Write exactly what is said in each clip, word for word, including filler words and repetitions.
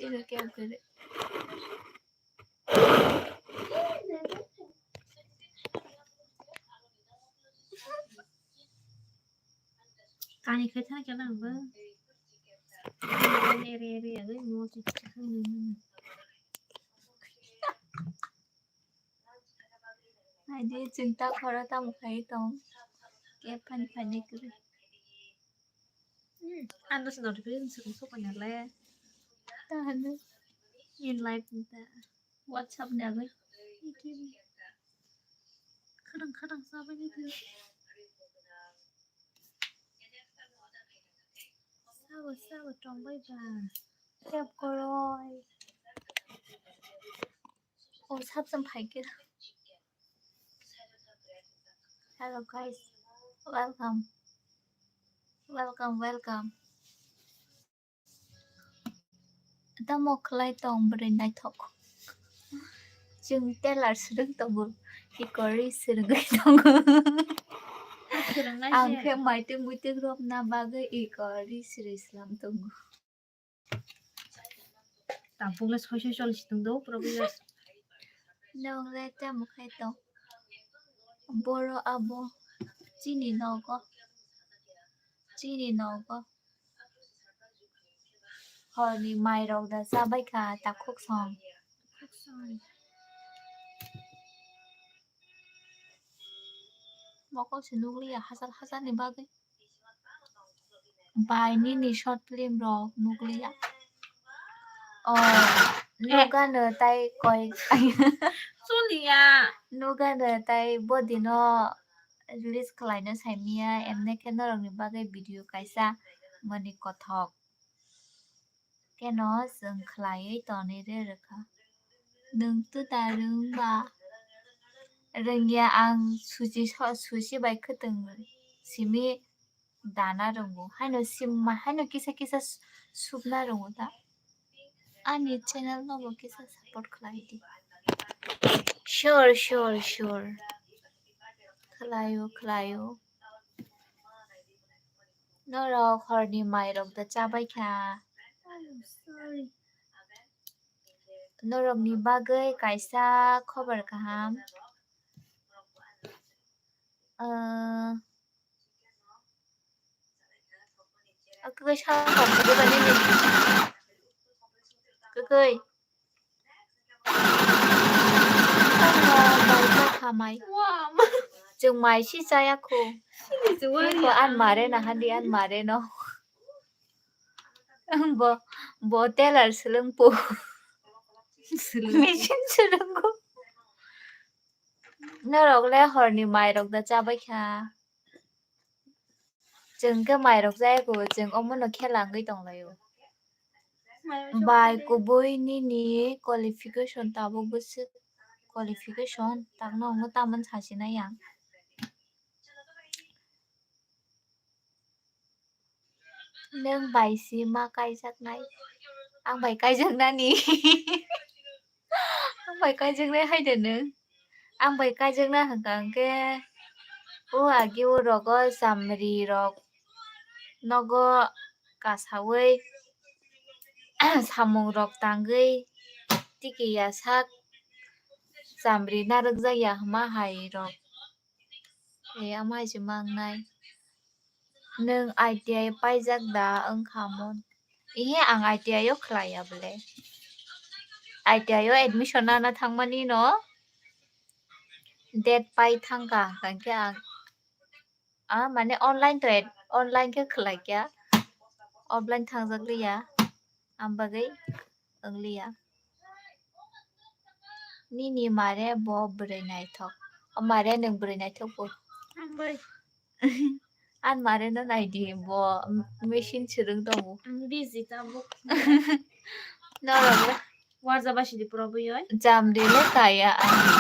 Video kya kare? Kani khai thana kya nang ba? Ere ere ere mo chi chi khai nang. Hai di, chwng ta khoro tamo khai tong. Khe phani phani kwrwi. Hmm, ano se notification se kung sokoi nalai. Tamo. In life ni ta. WhatsApp ni agoi. Khadang khadang sabai ni tu. Sabo sabo tongbai ba. Tep koroi. Oh, sab sam phai khe. Hello guys, welcome, welcome, welcome. Tamo khlai tong bwrwi naithok. Chwng tailor swrwng tongo, ikori swrwngwi tongo. Swrwngnai Ang se. Khe maitwng muitwng rwna bagwi ikori swrwi slam tongo. Tabukle soi soi choli si tongdo, pura buya. Nokle tamo khai tong. Boro abo chini nogo. Chini nogo. Horni mairok da chabai kha takhuk song. Mokol se nukliya hachal hachal ni bagwi. Bai nini short film rok nukliya. Oh, nugano tai koi. Choliya. Nugano tai bodino release khlaino saimiya, emne khe norokni bagwi video kaisa mani kothok. Keno chwng khlaiwi tonwi re rwkha. Nwng twi da rwng ba? Rwngya, ang suchi so-, suchi bai khwtwng simi dana rwngo. Haino sim-, haino kisa kisa su-, supna rwngo da. Ani channel no bo kisa support khlai di. Sure, sure, sure. Khlaio, khlaio. Norok horni mairok da chabai kha. Norokni bagwi kaisa khobor kaham. Ah, kwkwi sakha, kwkwi ba nini. Kwkwi. Tamo bai ta kha mai. Chwng mai si chaya kho. Sini se wari Ko an ang. Mare na handi an mare no. Bo, bo tailor swlwng po. Swlwng po. Machine swlwng ko. Norok le horni mairok da chabai kha. Chwng khe mairok chaya kho, chwng omono khela wngwi tonglaio. Bai kubui nini qualification tabuk bwswk qualification takno wngo tamon sasinai ang. Nwng bai si ma kaijaknai? Ang bai kaijaknani? Ang bai kaijaknai hai de nwng? Ang bai kaijakna hwnkha hwnkhe o agi o rogo chamri rok nogo kasawi samung rok tangwi tiki ya sak chamri narwkjak ya hwnma hai rok. E, ama hai se mangnai. Nwng I T I paijak da wngkha mon? Ihe, ang I T I o khlaiya bole. I T I o admission nana thangmani no date pai thangkha, hwnkhe ang, ah, mane online to ad-, online khe khlaikya, offline thangjak liya. Ang bagwi wngliya. Nini mare bo bwrwi naithok. O mare nwng bwrwi naithok bo. Ang bai. An mare no naidi bo machine swrwng tongo. Ang busy tabuk. Norok le. Warja basi di pura bui oi. Jamdi le kaya ani.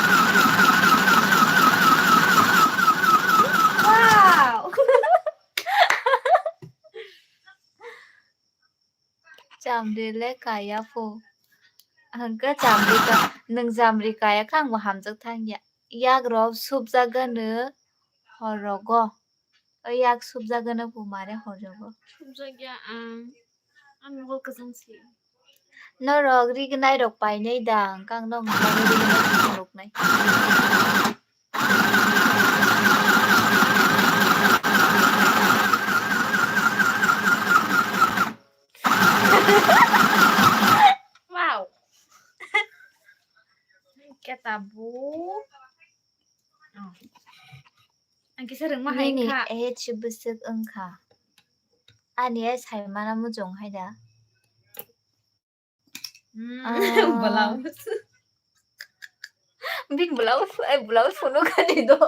Wow. Chamri le kaya pho. Hwnkhe chamri ka, nwng chamri kaya khe angbo hamjak thang ya. Yak rok supjak gano hor rogo. O yak supjak gano bo mare hor rogo. Supjak ya ang. Ang mokol kwchang se. Norok rignai rok painai da, hwnkhe ang nokni bagwi rignai phunuknai. Wow. Khe tabuk. Oh. Ang kisa rwngma hai. Nini wngkha. Age bwswk wngkha? Ani age saimano muchung hai da? Mm, ah. Blouse. Bini blouse, ai, blouse phunukani do.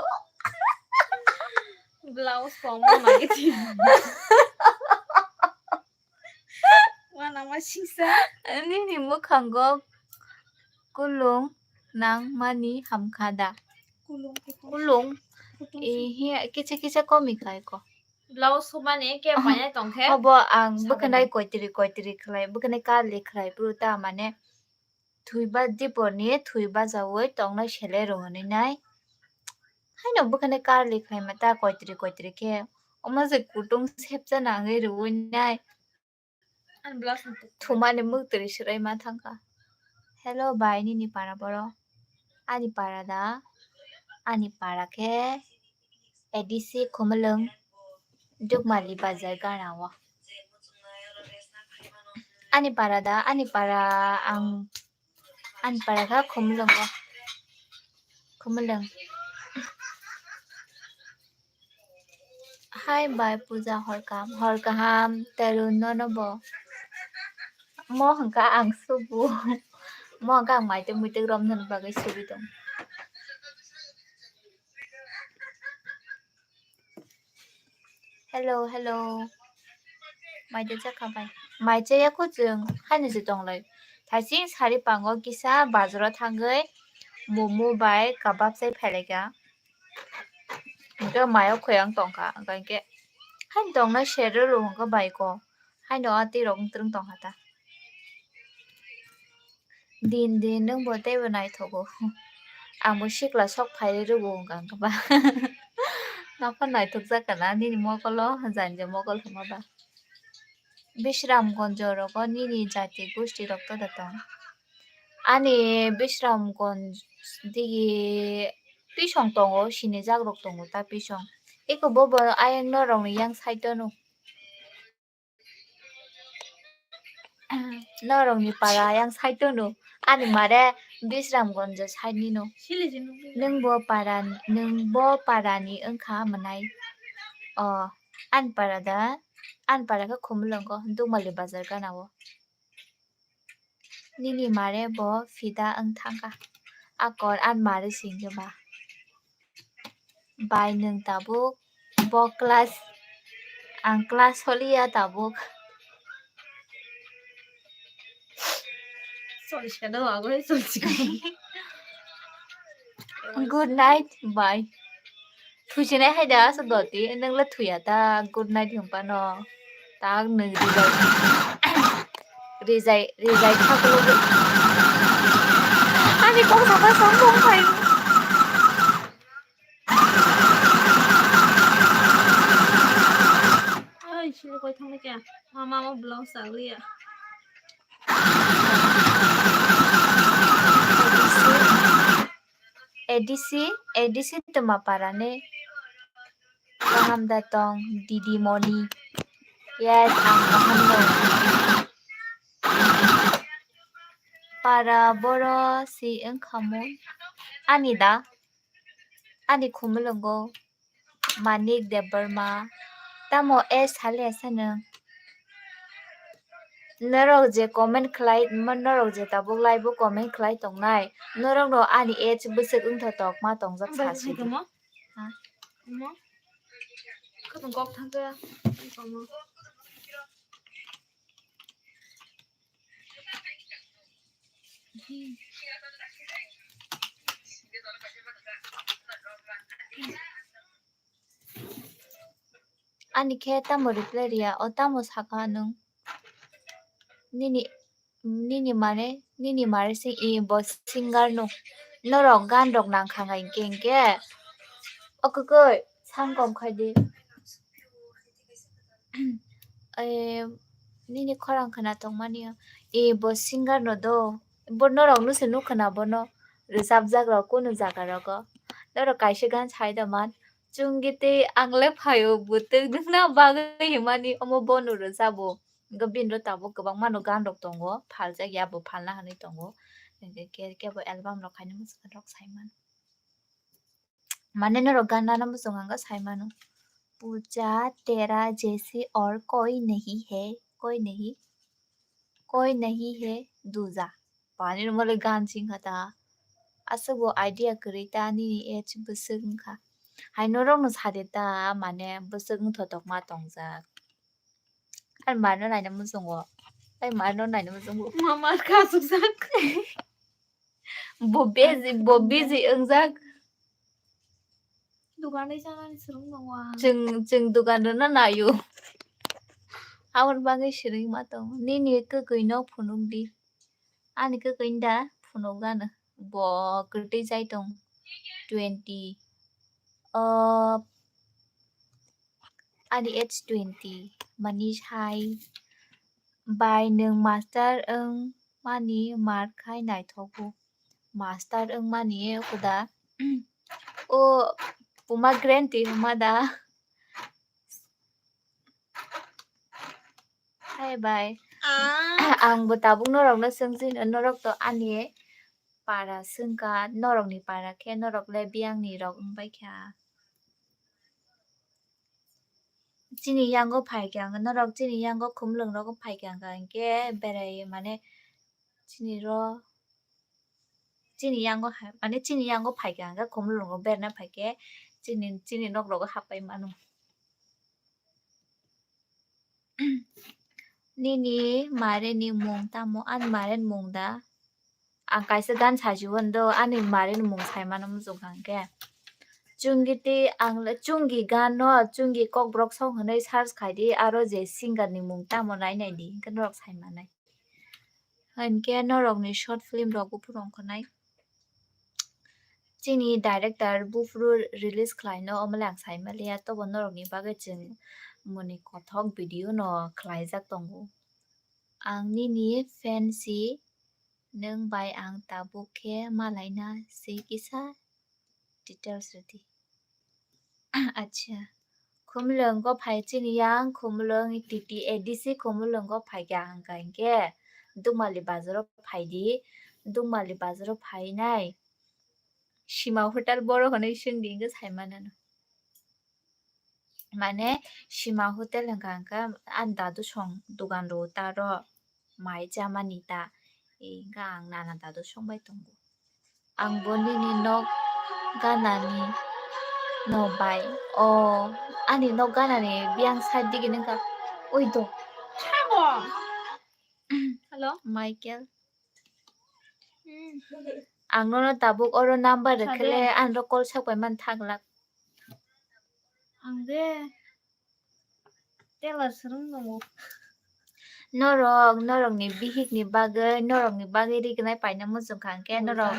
Blouse komo magiti. Wana masingsa. Nini mwkhango kulung nangmani hamkha da? Kulung, kulung. Kulung. Kulung. Ehe, kisa kisa komi khai ko. Blouse subani khe. Aha. Painai tongkhe. Obo ang sabani. Bwkhanai koitri koitri khlai, bwkhanai kali khlai, bro ta mane thwiba diporni thwi bajaui tongnai sele rw hwnwi nai. Haino bwkhanai kali khlai ma ta koitri koitri khe. Omo je kutung sepjana wngwi rwui nai. Ani blouse ni tuk. Thumani mwktwi swrai ma thangkha. Hello bai, nini para boro? Ani para da? Ani para khe A D C Khumulwng, Dukmali bazar gana o. Ani para da? Ani para ang Ani para kha Khumulwngo. Khumulwng. Hai bai Puja, hor kaham, hor kaham, Tarun nono bo. Mo hwnkha ang subu. Mo hwnkha ang maituk muituk romnani bagwi subi tong. Hello, hello. Mai de chakha bai. Mai chaya kho chwng haino se tonglai. Thaising sari pango kisa bazaro thangwi momo bai kabab chai phailai kha. Hwnkhe mayo khoyang tongkha. Hwnkhe haino tongnai serero hwnkhe bai ko. Haino a twi rok wng twrwng tongkha ta. Din din nwng bo teibo naithogo. Ang bo sikla sok phai rwgo wngkha ba. Nokha naithok jak kana nini mokolo, jani je mokol hwnma ba. Bishramganj rogo nini jati gusti rok to da tong? Ani Bishramganj digi pisong tongo, sinijak rok tongo ta pisong. Eko bobo ayang norok ni yang side o no. Norokni para yang side o no. Ani mare Bishramganj side ni no. Nwng bo para, nwng bo para ni wngkha mwnai. O, ani para da, ani para khe Khumulwngo, Dukmali bazar gana o. Nini mare bo fida wng thangkha. Akor ani mare singkhe ba. Bai nwng tabuk bo class, ang class holiya tabuk. Choliska do agoi choliska. Good night, bye. Thuisinai hai da asa doti, nwng le thuya ta, good night hwn phano. Tak nwng rijai, rijai, rijai thaklo. Ani kok saka samung phai. Ai, sini koi thangna kya? Mama mo blouse sagli ya. A D C, A D C twma para ni. Kaham da tong, Didi Moni? Yes, ang kaham no. Para boro si wngkha mo. Ani da? Ani Khumulwngo Manik Debbarma. Tamo age sale sa nwng? Norok je comment khlai, mo-, norok je tabuk live o comment khlai tongnai, norok no ani age bwswk wngthotok ma tongjak sa sidi. Ha? Mo? Kok thangka. Ani khe tamo reply riya, o tamo saka nwng? Nini, nini mare, nini mare sing i bo singer no. Norok gan rok nang kha ngai khe hwnkhe. O kwkwi, sang kom khai di. Eh, nini khorang khna tongmani o. E bo singer no do. Bo norok no se nukha na bono rwchapjak rok kunu jaga rogo. Norok kaisa gan sai da man. Chungi tei ang le phaio bwtwi nukna bagwi himani omo bono rwchabo. Hwnkhe bini ro tabuk kwbangma no gan rok tongo. Phaljak ya bo phalna hinwi tongo. Hwnkhe khe, khe bo album rok khaina mwswk rok sai mano. Mane norok gan nana muchung ang sai mano. Pooja tera jaisi aur koi nahi hai, koi nahi, koi nahi hai duja. Pani no mole gan sing kha ta. Aswk bo idea kwrwi ta nini age bwswk wngkha. Hai norok no sade ta mane bwswk wngthotok ma tongjak. Ar mano naina muchungo. Ai mano naina muchungo. Mama kasukjak. Bo busy, bo busy wngjak. Dukan ri chanani swrwng tongo ang. Chwng, chwng dukan rwna naio. Aboni bagwi swrwngma tongo. Nini kwkwino phunukdi. Ani kwkwini da phunukgano. Bo kwtwi chai tong. Twenty. O, ani age twenty. Manish hai. Bai nwng master wng mani mar khai naithogo. Master wngmani huda. O pomegranate hwnma da? Hai bai. Ang bo tabuk norok no swngsi, norok to ani para swngkha, norok ni para khe norok le biyang ni rok wngbai kha. Chini yango phaikha ang norok, chini yango khumlwng rogo phaikha ang khe berai mane chini ro chini yango hai, mane chini yango phaikha ang khe khumlwng rogo berna phaikhe chini, chini nok rogo happai mano. Nini mare ni mung tamo? Ani mare ni mung da? Ang kaisa gan sajio do, ani mare ni mung sai mano muchung kha hwnkhe. Chungi tei ang le, chungi gan no, chungi kokborok song hwnwi search khai di, aro je singer ni mung tamo nai nai di, hwnkhe norok sai manai. Hwnkhe norok ni short film rok buphuru ongkhornai. Chini director buphuru release khlai no, omo le ang sai manliya, tobo norok ni bagwi chwng moni kothok video no khlaijak tongo. Ang nini fan si, nwng bai ang tabuk khe malaina se kisa details rwdi. Acha. Khumulwng go phai chini yang, Khumulwng T T A D C Khumulwng go phai kha hwnkha hinkhe Dukmali bazaro phai di, Dukmali bazaro phai nai. Sima hotel boro hwnwi swng di, hinkhe sai manano. Mane Sima hotel hwnkha, hwnkha ani dadu song dogan rwo taro mai chamani ta, hinkhe ang nana dadu song bai tongo. Ang bo nini nok ganani no bai. O, ani nok ganani biyang side digi nungkha. Oi do. Hello? Michael. Hmm. Ang nono tabuk oro number rwkhe le, ang ro call sak pai man thanglak. Ang de. Tela swrwng tongo. Norok, norokni bihikni bagwi, norokni bagwi rignai paina muchung kha hwnkhe norok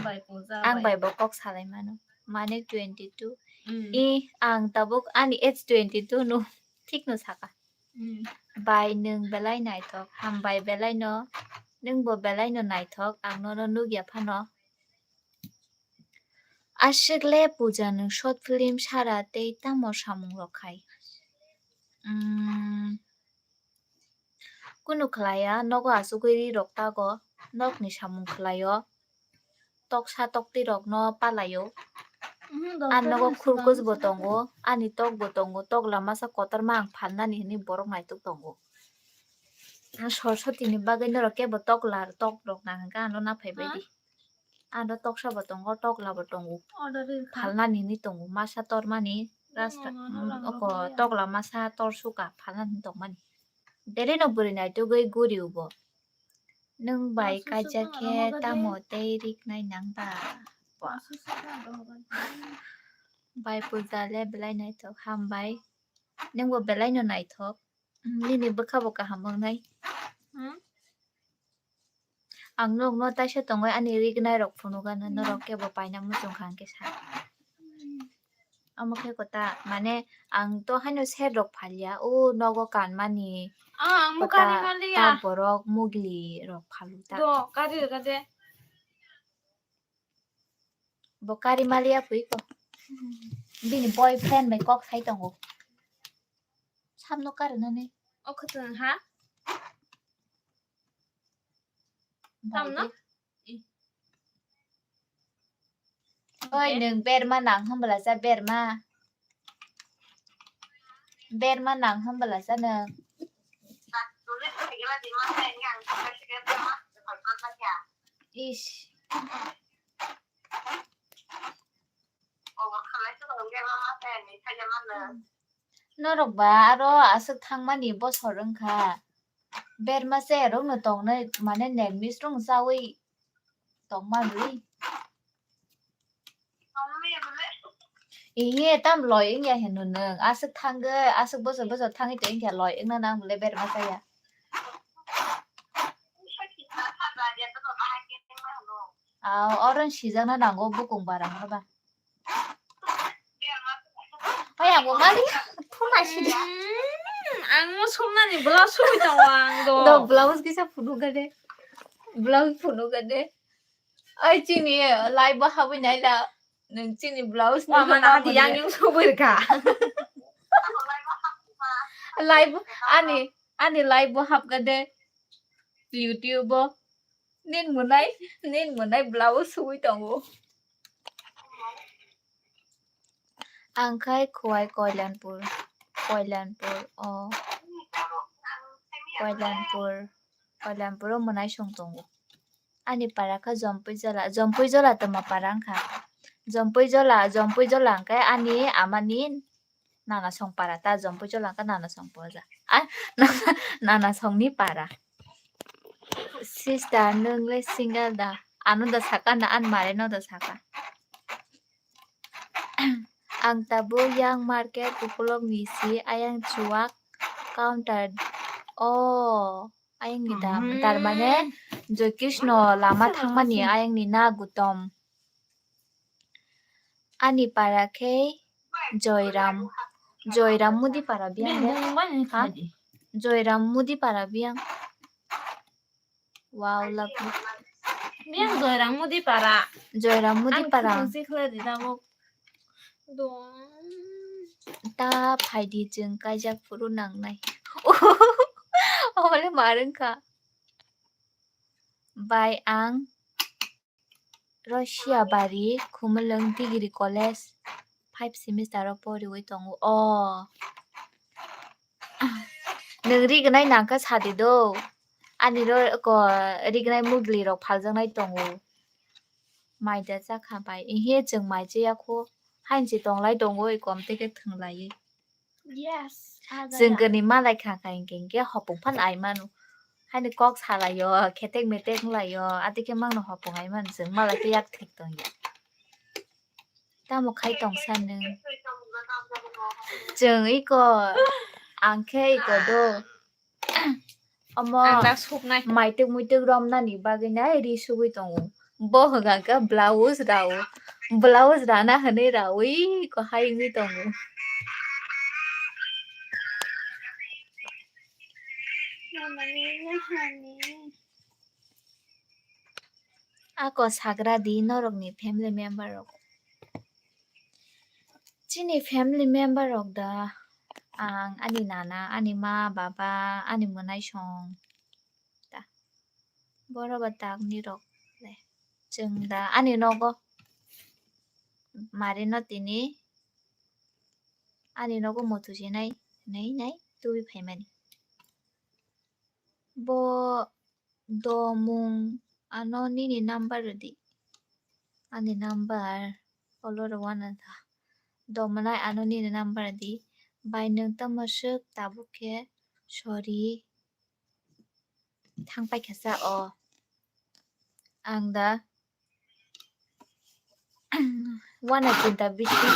ang bai bo kok salai mano. Mane twenty two. Mm. I, ang tabuk ani age twenty two no. Thik no saka. Mm. Bai nwng belai naithok, hambai belai no. Nwng bo belai no naithok, ang nono nukya phano. Aswk le puja nwng short film sara tei tamo samung rok khai? Mm, kunu khlaiya, nogo achugwi ri rok tago, nokni samung khlaio, toksa toktwi rokno palaio. Mhm, ani nogo khurkus bo tongo, ani tok bo tongo, tok lama sa kotorma ang phalnani hinwi borok naituk tongo. Soroswtini bagwi norok kebo tokla, tok rok nang hwnkhe ano naphai bai di. Ano toksa bo tongo, tokla bo tongo. Phalnani hinwi tongo, masa tormani rasta, oko tokla masa torsuka phalnani tongmani. Dereno bwrwi naitugwi guriu bo. Nwng bai kaijak khe tamo tei riknai nang ba? Bai puja le belai naithok, hambai. Nwng bo belai no naithok. Nini bwkha bo kaham wngnai. Hmm? Ang nokno taisa tongwi ani rignai rok phunukgano, hmm, norok kebo paina muchung kha hwnkhe sa. Hmm. Omo khe kota, mane ang to haino set rok phalia, o nogo kanmani Ah, ang kota, kari maliya. Ta borok mugli rok phalu ta. Do, kari rega de. Bo kari maliya pui ko. Bini boyfriend bai kok sai tongo. Samno kari nani. O khutung ha? Samno? Bai de. Oi, nwng berma nang hwnbwla cha berma. Berma nang hwnbwla cha nwng. Ish. Norok ba aro aswk thangmani bosor wngkha. Berma chayarokno tongnai, mane, net miss rok chaui tongmanwi. Iye, tam loi wngya heno nwng. Aswk thangwi, aswk bosor bosor thangwi tongkha, loi wngna nang bole berma chaya. Aw, oro sijakna nango bukung barang no ba. Oi, ang bo mali phunai sidi. Mm, ang mo sumnani blouse sumui tongo ang do. Do blouse kisa phunu gade. Blouse phunu gade. Oi, chini live bo habui naila. Nwng chini blouse. Wa, no mana hadi habui yang naila. Yung sumui ka. Live ani, ani live bo hap gade. YouTube o. Nin mwnai, nin mwnai blouse sugui tongo. Ang khai Khowai Kalyanpur, Kalyanpur o, Kalyanpur, Kalyanpur o mwnai song tongo. Ani para kha Jompuijola, Jompuijola tongma para wngkha. Jompuijola, Jompuijola hwnkhe ani amani Nana song para ta Jompuijola khe nana song poja. Ah, nana, nana songni para. Sister, nwng le single da? Ano da saka na an mare no da saka. Ang tabuk yang market ukulok ni si ayang chuwak counter. Oh, ayang ni dam. Tar mane Joy Krishna lama thangmani ayang ni na gutom. Ani para khe Joyram, Joyram Mudi para biyang de. Ha? Joyram Mudi para biyang. Wow, lovely. Biyang Joyram Mudi para. Joyram Mudi para. Ang khwtwng si khlai di tabuk. Dong. Ta phaidi chwng kaijak phuru nangnai. Obole ma rwngkha. Bai ang Russia bari Khumulwng Degree College five semester o poriwi tongo. O. Nwng rignai nangkha sadi do. Ani ro ko rignai mugli rok phaljaknai tongo. Mai da chakha bai. Ihe chwng mai chaya kho. Hain se tonglai tongo, ekom teke thwnglaiwi. Yes, ah, chwng gwnwi malai kha kha hinkhe, hinkhe hopung phano ai mano. Haino kok salaio, khetek metek wnglaio, atwkhe mangno hopung ai mano, chwng malai khe yak thik tongya. Tamo khai tongsa nwng? Chwng iko, ang khe iko do. Omo ang da suknai. Maituk muituk romnani bagwi nai ri sugwi tongo. Bo hwnka khe blouse rao. Blouse rana hwnwi raui ko hai wngwi tongo. Ako sagra di norokni family member rok. Chini family member rok da ang, ani nana, ani ma, baba, ani mwnaisong. Ta. Boro ba takni rok le. Chwng da ani nogo mari no tini ani nogo mutu sinai nai nai tubui phaimani. Bo Domung ano nini number rwdi. Ani number olo rwna da. Domunai ano nini number rwdi. Bai nwng tamo swk tabuk khe sorry. Thang paikha sa o. Ang da wana chinta bisi.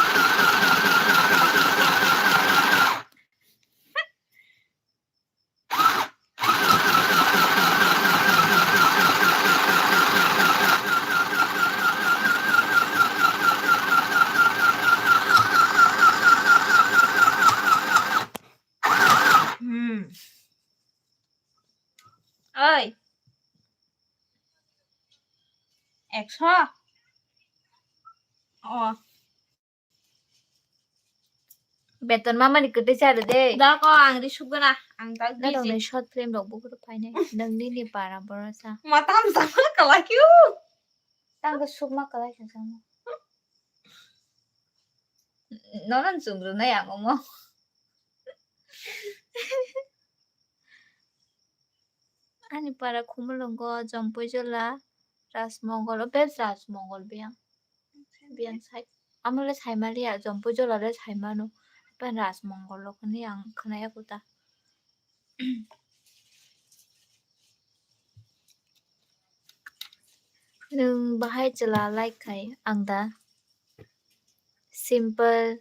Ekso. Oh. Beton mamani kwtwi chari de. Da ko ang ri sukgana. Ang tak busy. Norokni short film rok buphuru phainai. Nang nini para boro sa. Matam sama kalai kyu. Tang ko sukma kalai sa sama. Nono chungrwnai ang omo. Ani para Khumulwngo Jompuijola Rajmongol, o bes Rajmongol biyang. Biyang sai. Amo le saimaliya, Jompuijola le saimano. Pen Rajmongol lo khani ang khwnaya kuta. Nwng bahai chwla like khai ang da? Simple,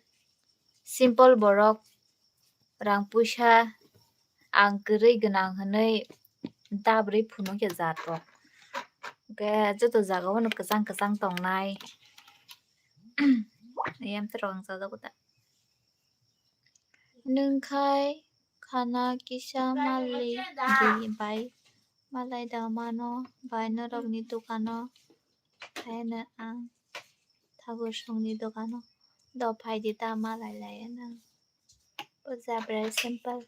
simple borok, rang puisa ang kwrwi gwnang hwnwi dabrwi phunukya jato. Hwnkhe joto jagao no kwchang kwchang tongnai. Yamtwrok ang chajago da. Nwng khai khana kisa mali di bai malai da mano bai norokni dukano phaino ang thagur songni dukano do phaidi ta malai lai nang. O jabra simple.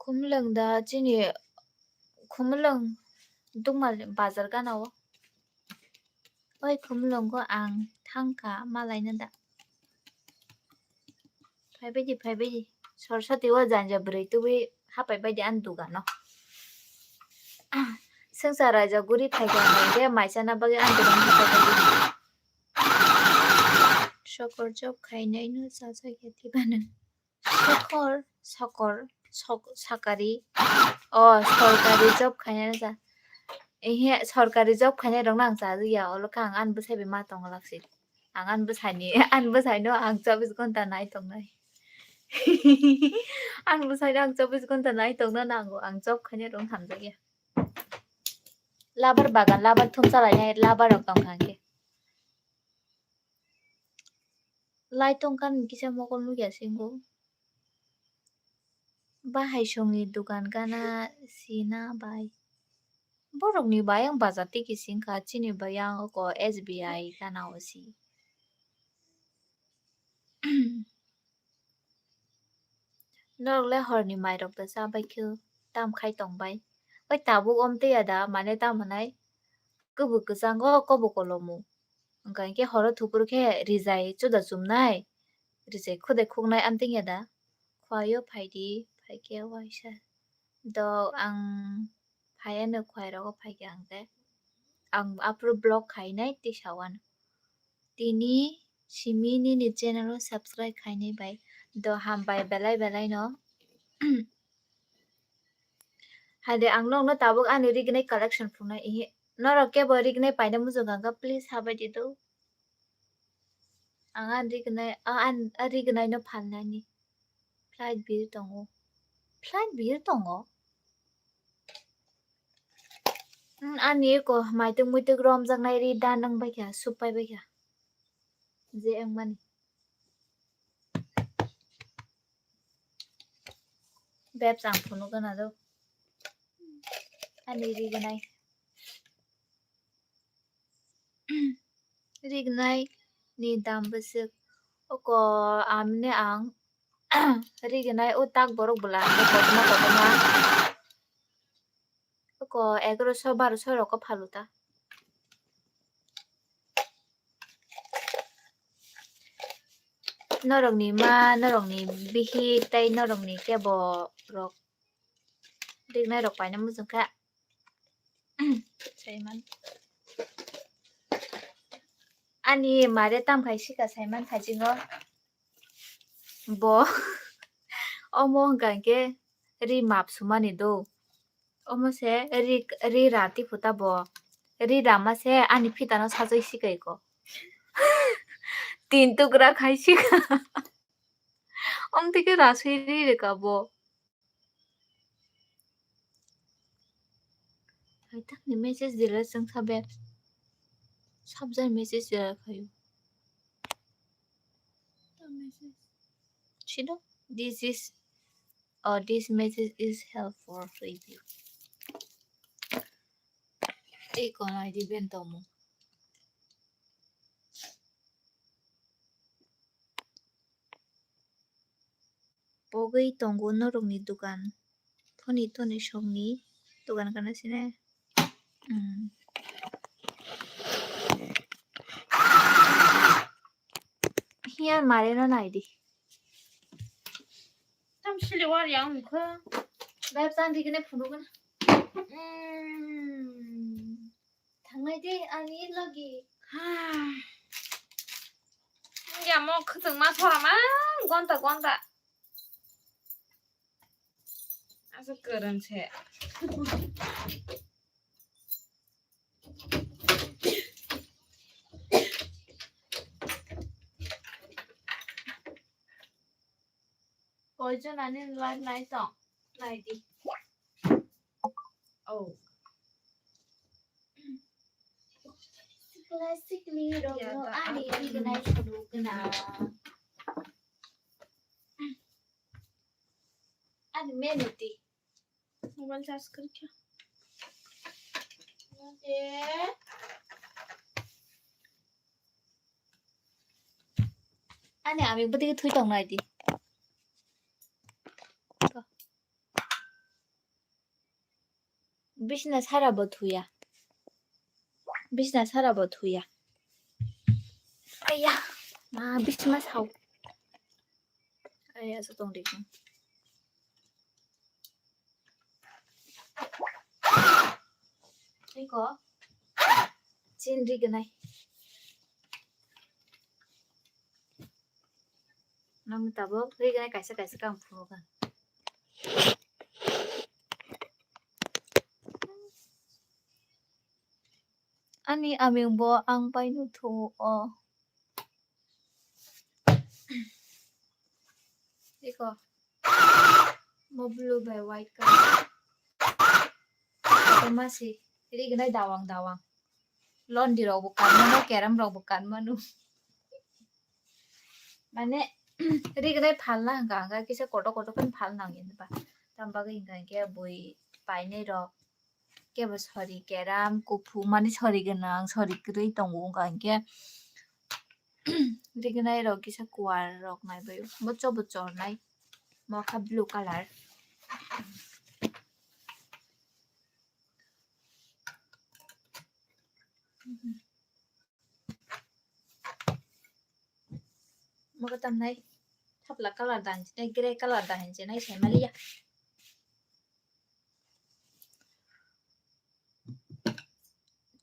Khumulwng da chini Khumulwng dukmal bazar gana o. Oi Khumulwngo ang thangkha malaina da. Phaibaidi phaibaidi. Sorsati o janja bwrwi tubui hapaibaidi ani dugano. Swngchar raijak guri phaikha hwnkhe maisana bagwi ani dugano hapaibaidi. Sokor job khainaino chajakya tibano. Sokor, sokor, sok-, sakari. O, sorkari job khainai ja. Ehe, sorkari job khainai rokno ang chajakya, olo khe ang ani bwsai bai ma tongo laksi. Ang ani bwsaini, ani bwsaino ang chobbish ghonta nai tongnai. Ani bwsaino ang chobbish ghonta nai tongna nango, ang job khainai rokno hamjakya. Labar bagan, labar thum chalainai, labar rok tongkha hwnkhe. Lai tongkha ni kisa mokol nukya singo. Bahai songni dukan gana sina bai. Borokni bai ang bazar tiki singkha chini bai ang oko S B I gana o si. Norok le horni mairok da cha bai khe tam khai tong bai. Oi tabuk om tei ya da mane tam hwnai. Kubui kwchango kobo kolomo. Hwnkha hinkhe horo thupur khe rijai chuda chumnai, rijai khudai khuknai amtwngya da. Khwai o phaidi, phaikhe waisa. Dok ang phaiya no khwai rogo phaikhe ang tei. Ang aphuru vlog khainai tei sawano. Tini simi nini channel o subscribe khainai bai. Do hambai belai belai no. Hai de, ang nokno tabuk ani rignai collection phunai, ihi. Norok kebo rignai paina muchung kha, please habai di do. Ang ani rignai, a, an, a rignai no phalnani. Flight bill tongo. Flight bill tongo? Hmm, ani eko maituk muituk romjaknai ri da nang bai kha, sup pai bai kha. Je wngmani. Bebs ang phunuk gana do. Ani rignai. Rignai ni dam bwswk. Oko amne ang rignai o tak borok bwla kotorma kotorma. Oko egaroso baroso rok o phalu ta. Norokni ma, norokni bihik tei norokni kebo rok rignai rok paina muchung kha. Saiman. Ani mare tam khai sika saiman thajingo. Bo omo hwnkha hinkhe ri map sumani do. Omo se ri, ri ra tiphuru ta bo. Ri rama se ani phitano sajai sikai ko. Tin tukra khai sika. Omtike rasui ri rika bo. Hai tak ni message delete chwng kha be. Sabjani message delete khayo. Sino, this is, uh, this message is help for review. Tei konai di ben tongmung. Pogwi tongo norokni dogan. Thoni thoni sokni dogan kana sine. Hmm. Hiya mare no nai di. Tam sili war yang mukha. Bai chan di kene phunu kana. Hmm. Thangnai de ani logi. Ya mo khwtwng ma sora ma gonta gonta. Asa kwrwng se. Koijon ani live nai tong? Nai di. Oh. Sikla sikli rok no ani ani ganai sulu kana. Ani meniti. Mobile charge kar kya? Ani ami bwtwi thui tong nai di. Bisna sara bo thuya. Bisna sara bo thuya. Aya, ma bisma sao. Aya, so tong di. Iko. Chin ri ganai. Nang tabok ri ganai kaisa kaisa kang phuru kan. Ani aming bo ang pai nu thu o. Iko. Mo blue bai white color. Ito masi. Ri ganai dawang dawang. Londi rok bo kan mano, keram rok bo kan mano. Mane, ri ganai phalna hwnkha hwnkha kisa kotor kotor khe phal nang ya ba. Tam bagwi hwnkha hwnkhe bui painai rok. Kebo sori keram, kuphur mani sori gwnang, sori kwrwi tongo wngkha hinkhe. Rignai rok kisa kuar rok naibai bocho bocho nai. Mokha blue colour. Mokhe tamnai thapla colour da hinwi, grey colour da hinwi sai maliya.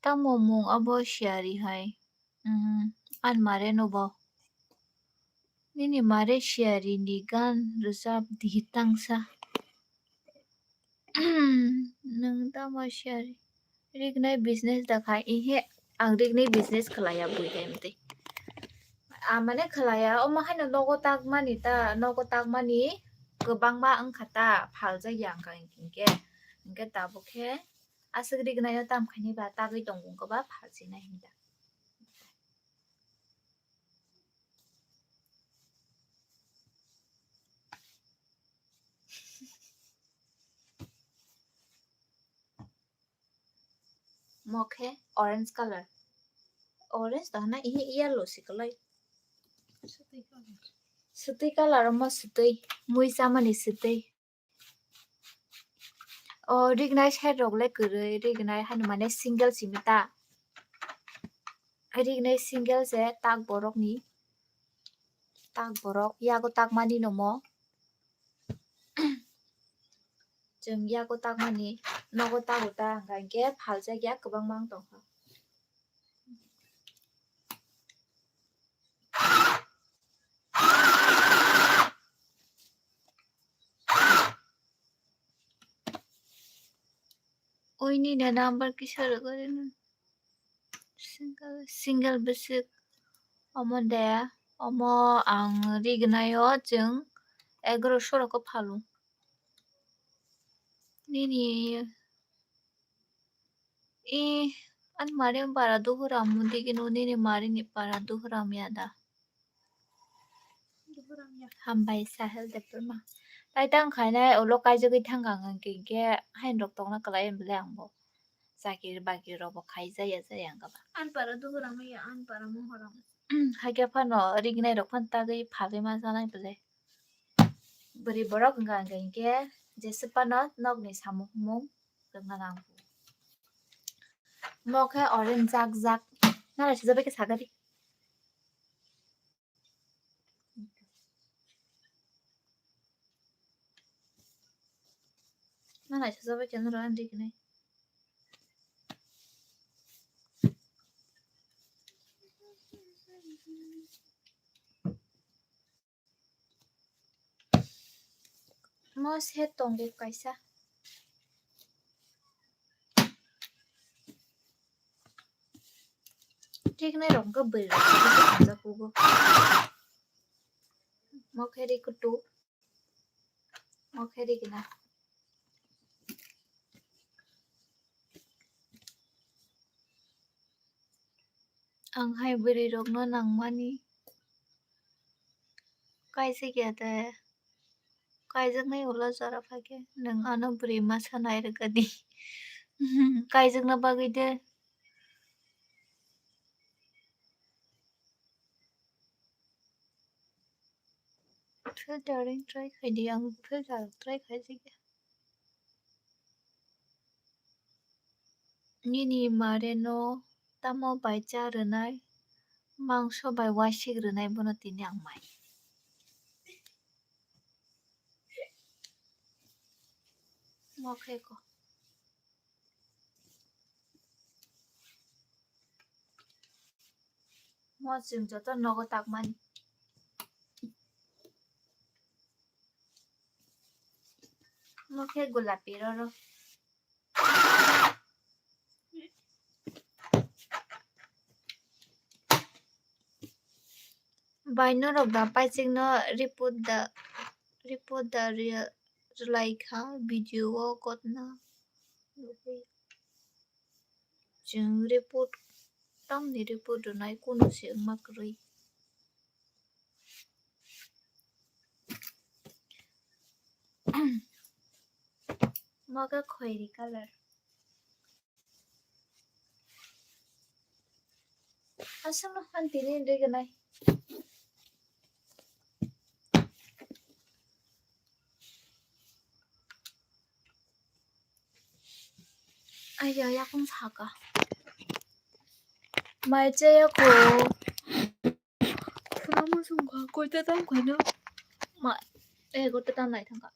Tamo mung abo siyari hai? Umm, ani mare no bo. Nini mare siyari ni gan rwchap di tangsa. Nwng tamo siyari? Rignai business da kha? Ihe, ang rignai business khlaiya bui hai mtwi. Ah, mane khlaiya, omo haino nogo takmani ta, nogo takmani kwbangma wngkha ta, phaljakya wngkha hinkhe, hinkhe tabuk khe aswk rignaino tamkhaini ba tagwi tongo wngkha ba phalsinai hinda. Mokhe orange colour. Orange to hana, ihe yellow se kwlai. Swtwi colour omo swtwi, mui chamani swtwi. O rignai side rok le kwrwi, rignai hanu mane single simi ta. Rignai single se tak borok ni, tak borok yago takmani nomo. Chwng yago takmani nogo tago ta hwnkha hinkhe phaljakya kwbangma wng tongkha. Oi nini number kisa rwgwi rwno. Single, single bwswk omo de, omo ang rignaio chwng egaroso rokho phalung. Nini, e, ani mari bara duhuram digino nini mari ni bara duhuram ya da. Hambai Sahil Debbarma. Tai tang khainai ulo kaijagwi thangkha ang hwnkhe, hwnkhe hain rok tongna kwlai bele ang bo. Chakiri bakiri rok bo khai jaya jaya wngkha ba. Anpara duguram ya, anpara mohoram. Hakhe phano rignai rok phano tagwi phalwi ma janai bwlai. Bwrwi borok wngkha hwnkhe jesa phano nokni samung humung rwngna nang. Mo khe orange jak jak. Nara sijak bai khe sagari. Nara sijak bai khe noro ani rignai. Mo set tongo kaisa. Rignai rok wngkha bwrwi rok khe hamjak kugo. Mo khe ri kutu. Mo khe ri gina. Ang hai bwrwi rokno nangmani. Kaisa khe de kaijaknai ulo jora phaikhe nwng ano bwrwi masa nairwkadi. Kaijakna bagwi de. Filtering try khaidi, ang filter try khaijak ya. Nini mare no tamo bai cha rwnai, mangso bai waisik rwnai bono tini ang mai. Mo khe ko. Mo chwng joto nogo takmani. Mo khe gulapi roro. Bai norok da paisingno report da, report da rwlai kha video o kotna. Chwng report, tamni report rwnai kunu se wngma kwrwi. Mo khe khoiri colour. Aswkno han tini rignai. Aiya, yakung saka. Mai chaya ko. Khuna musung kha, koita tam khaino. Ma, eh, koita tam nai thangka.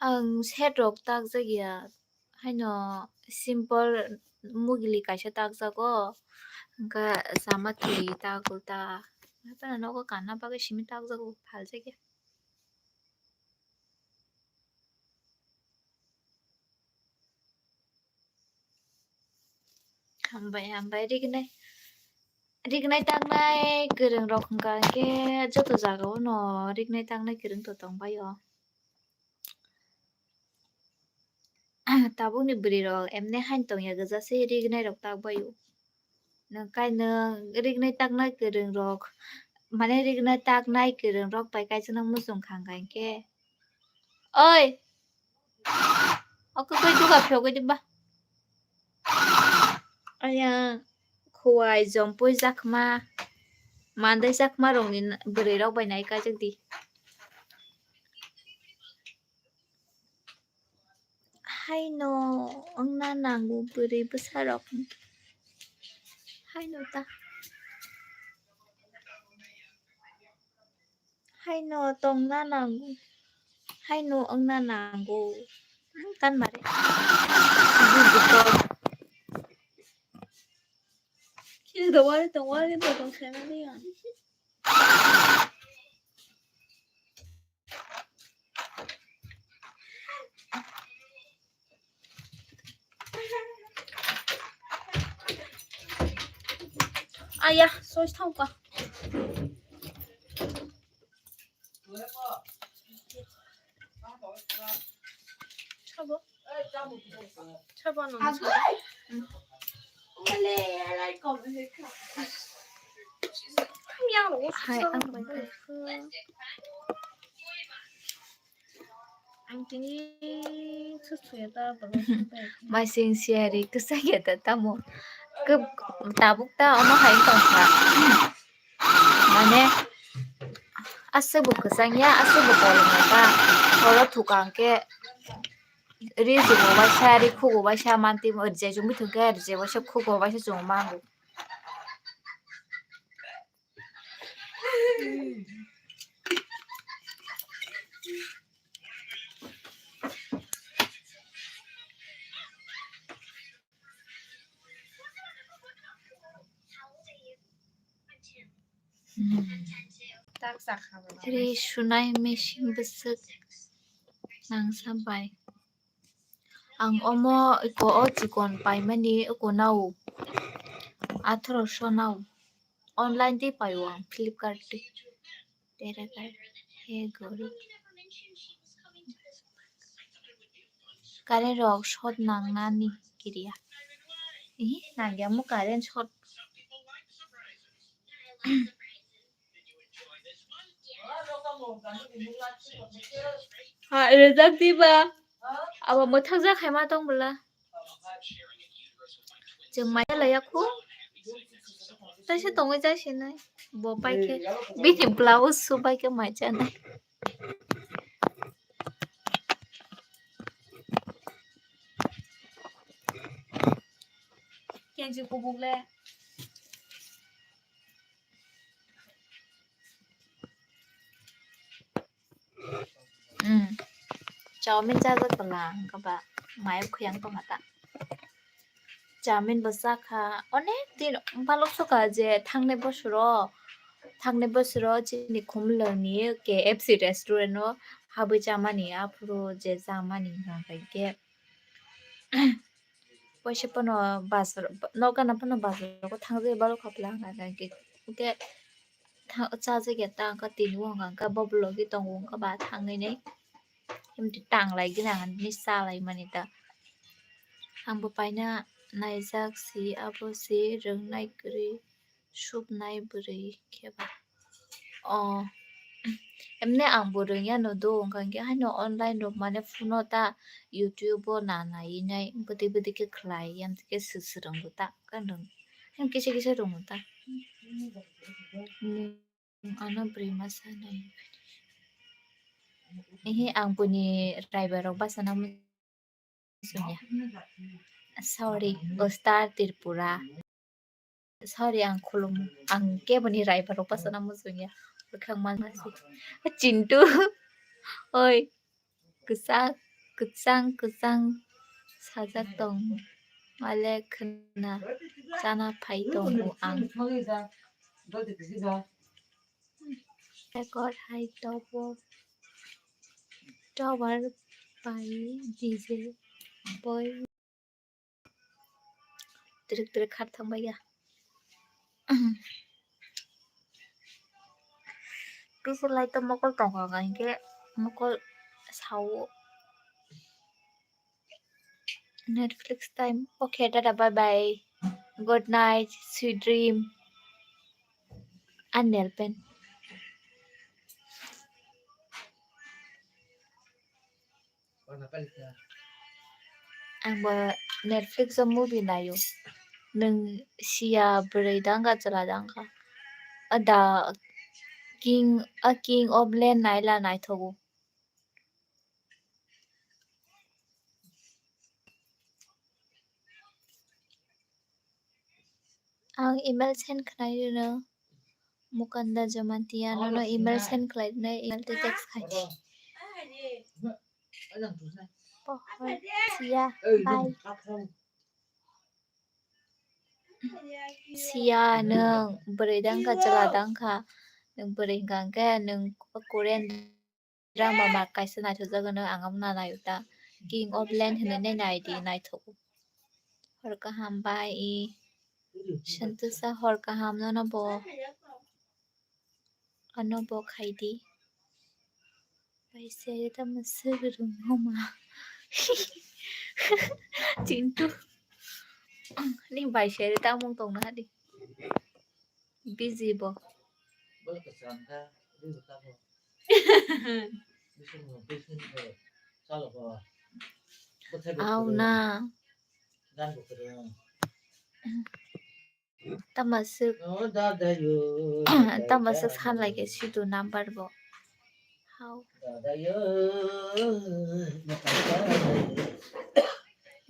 Ang set rok takjak ya, haino simple mugili kaisa takjago, hwnkhe chama twi ta kulta, haphano nogo kanna bagwi simi takjago, phaljakya. Hambai, hambai, rignai, rignai taknai kwrwng rok hwnkha hwnkhe joto jaga o no rignai taknai kwrwng to tongbai o. Tabukni bwrwi rok emne hain tongya gwja se rignai rok takbai o. Nwng kai nwng rignai taknai kwrwng rok, mane rignai taknai kwrwng rok bai kaisa no muchung kha hwnkha hwnkhe. Oi! Oke, koi duga phiyogwi diba? Aya, khuwai, jompui, jakma, mandai jakma rokni bwrwi rok bai nai kaijakdi. Haino wngna nango bwrwi bwsarok. Haino ta. Haino tongna nango. Haino wngna nango. Ang tan mare. Bubuto. Kiri do wari tong wari do tong sema de yang. Aya, sos thau ka. Sabo. Sabo no. Hai, ang. Ang tini susuya ta bolo. Maising siyari kwchang ya ta tamo. Kub tabuk ta omo hai tongkha. Mane aswk bo kwchang ya, aswk bo kolom ya ta. Oro thukang khe ri jugo waisa, ri khugo waisa manti mo rjai jumbi thung khe rjai waisa khugo waisa chwng mango. Ri sunai machine bwswk nangsa bai. Ang omo iko o chikon paimani iko nao. Atharoso nao. Online tei paio ang Flipkart tei. Tere kar he gori. Current rok short nangnani kiriya. Ihi, nangya mo current short. Ha, rwjak di ba. Abo mwthangja khaima tong bwla. Chwng mai laya khu. Taisa tongwi jai sinai. Bo pai khe bini blouse su pai khe mai chanai. Kenji kubuk le. Hmm. Chowmin chajak tongla, hwnkhe ba mayo khuyang tongma ta. Chowmin bo chakha, onek din balok sokha je thangnai bosoro, thangnai bosoro chini Khumulwngni K F C restaurant o habwi chamani, aphuru je chamani hwnkha khe. Waisa pono bazar, nokgana pono bazar o thangjak balok kha pla hwnkha khe, hwnkhe tha-, chajak ya ta hwnkha tini o hwnkha khe bo bwlogwi tongo hwnkha ba thangwi nai. Himdi tanglai gina hinwi salai mani ta. Ang bo paina naijak si, abo si rwngnai kwrwi, supnai bwrwi khe ba. O, emne ang bo rwngya no do, hwnkha khe haino online rok mane phone o ta YouTube o na nai nai bwtwi bwtwi khe khlai, yam khe swk swrwng bo ta, kan rwng, kisa kisa rwng bo ta. Ano bwrwi masa nai. Ehe, ang boni driver rok bachana muchungya. Sorry, o Star Tripura. Sorry, ang khulum, ang keboni driver rok bachana muchungya. Bwkhang manma si. Chintu. Oi. Kwchak, kwchang, kwchang sajak tong. Male khwna chana phai tongo ang. Record hai tobo. Tower bai D J boy. Trik trik khat thang bai ya. Kisa lai to mokol tong kha hwnkhe mokol sao. Netflix time. Okay, tata, bye bye. Good night, sweet dream. An nail pen. Ang bo Netflix o movie naio. Nwng siya bwrwi dangka chwla dangka. A da King, a King of Land naila naithogo. Ang email send khlai rwno. Mukanda Jamatia nono email send khlai rwno, email tei text khai. Pohor siya, bye. Siya, nwng bwrwi dangka chwla dangka, nwng bwrwi hwnkha hwnkhe nwng Korean drama ma kaisa naithokjagwi no ang amo na naio ta. King of Land hinwi nai nai di, naithok. Hor kaham bai i. Santosa hor kaham nono bo. Ano bo khai di. Bai seri tamo swrwng homa. Chintu. Ni bai seri tamo tongna di. Busy bo. Bolo kwcham kha, bini tamo. Bising no, bising no. Auna. Tamaswk, tamaswk san lai khe situ number bo. Hao.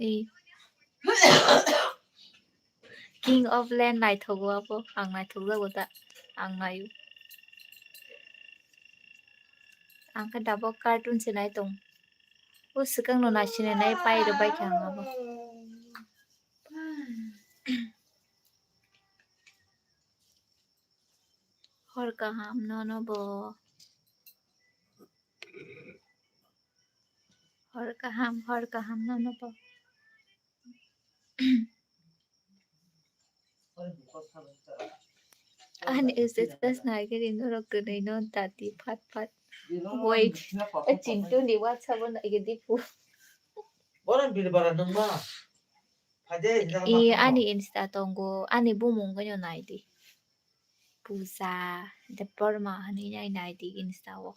Ee. King of Land naithogo abo, ang naithokjago da, ang naio. Ang khe dabo cartoon se nai tong. O swkang no naisinai nai pai rw bai kha ang abo. Hor kaham nono bo. Hor kaham, hor kaham nono bo. Ani status nai khe norok kwnwi no dati phat phat. Wait, o Chintu ni WhatsApp o nai khe di pu. Boran bir bara nung ma. Phai de, hinjak ma. I ani Insta tongo, ani bumung khe no nai di. Puja Debbarma hinwi nai nai di Insta o.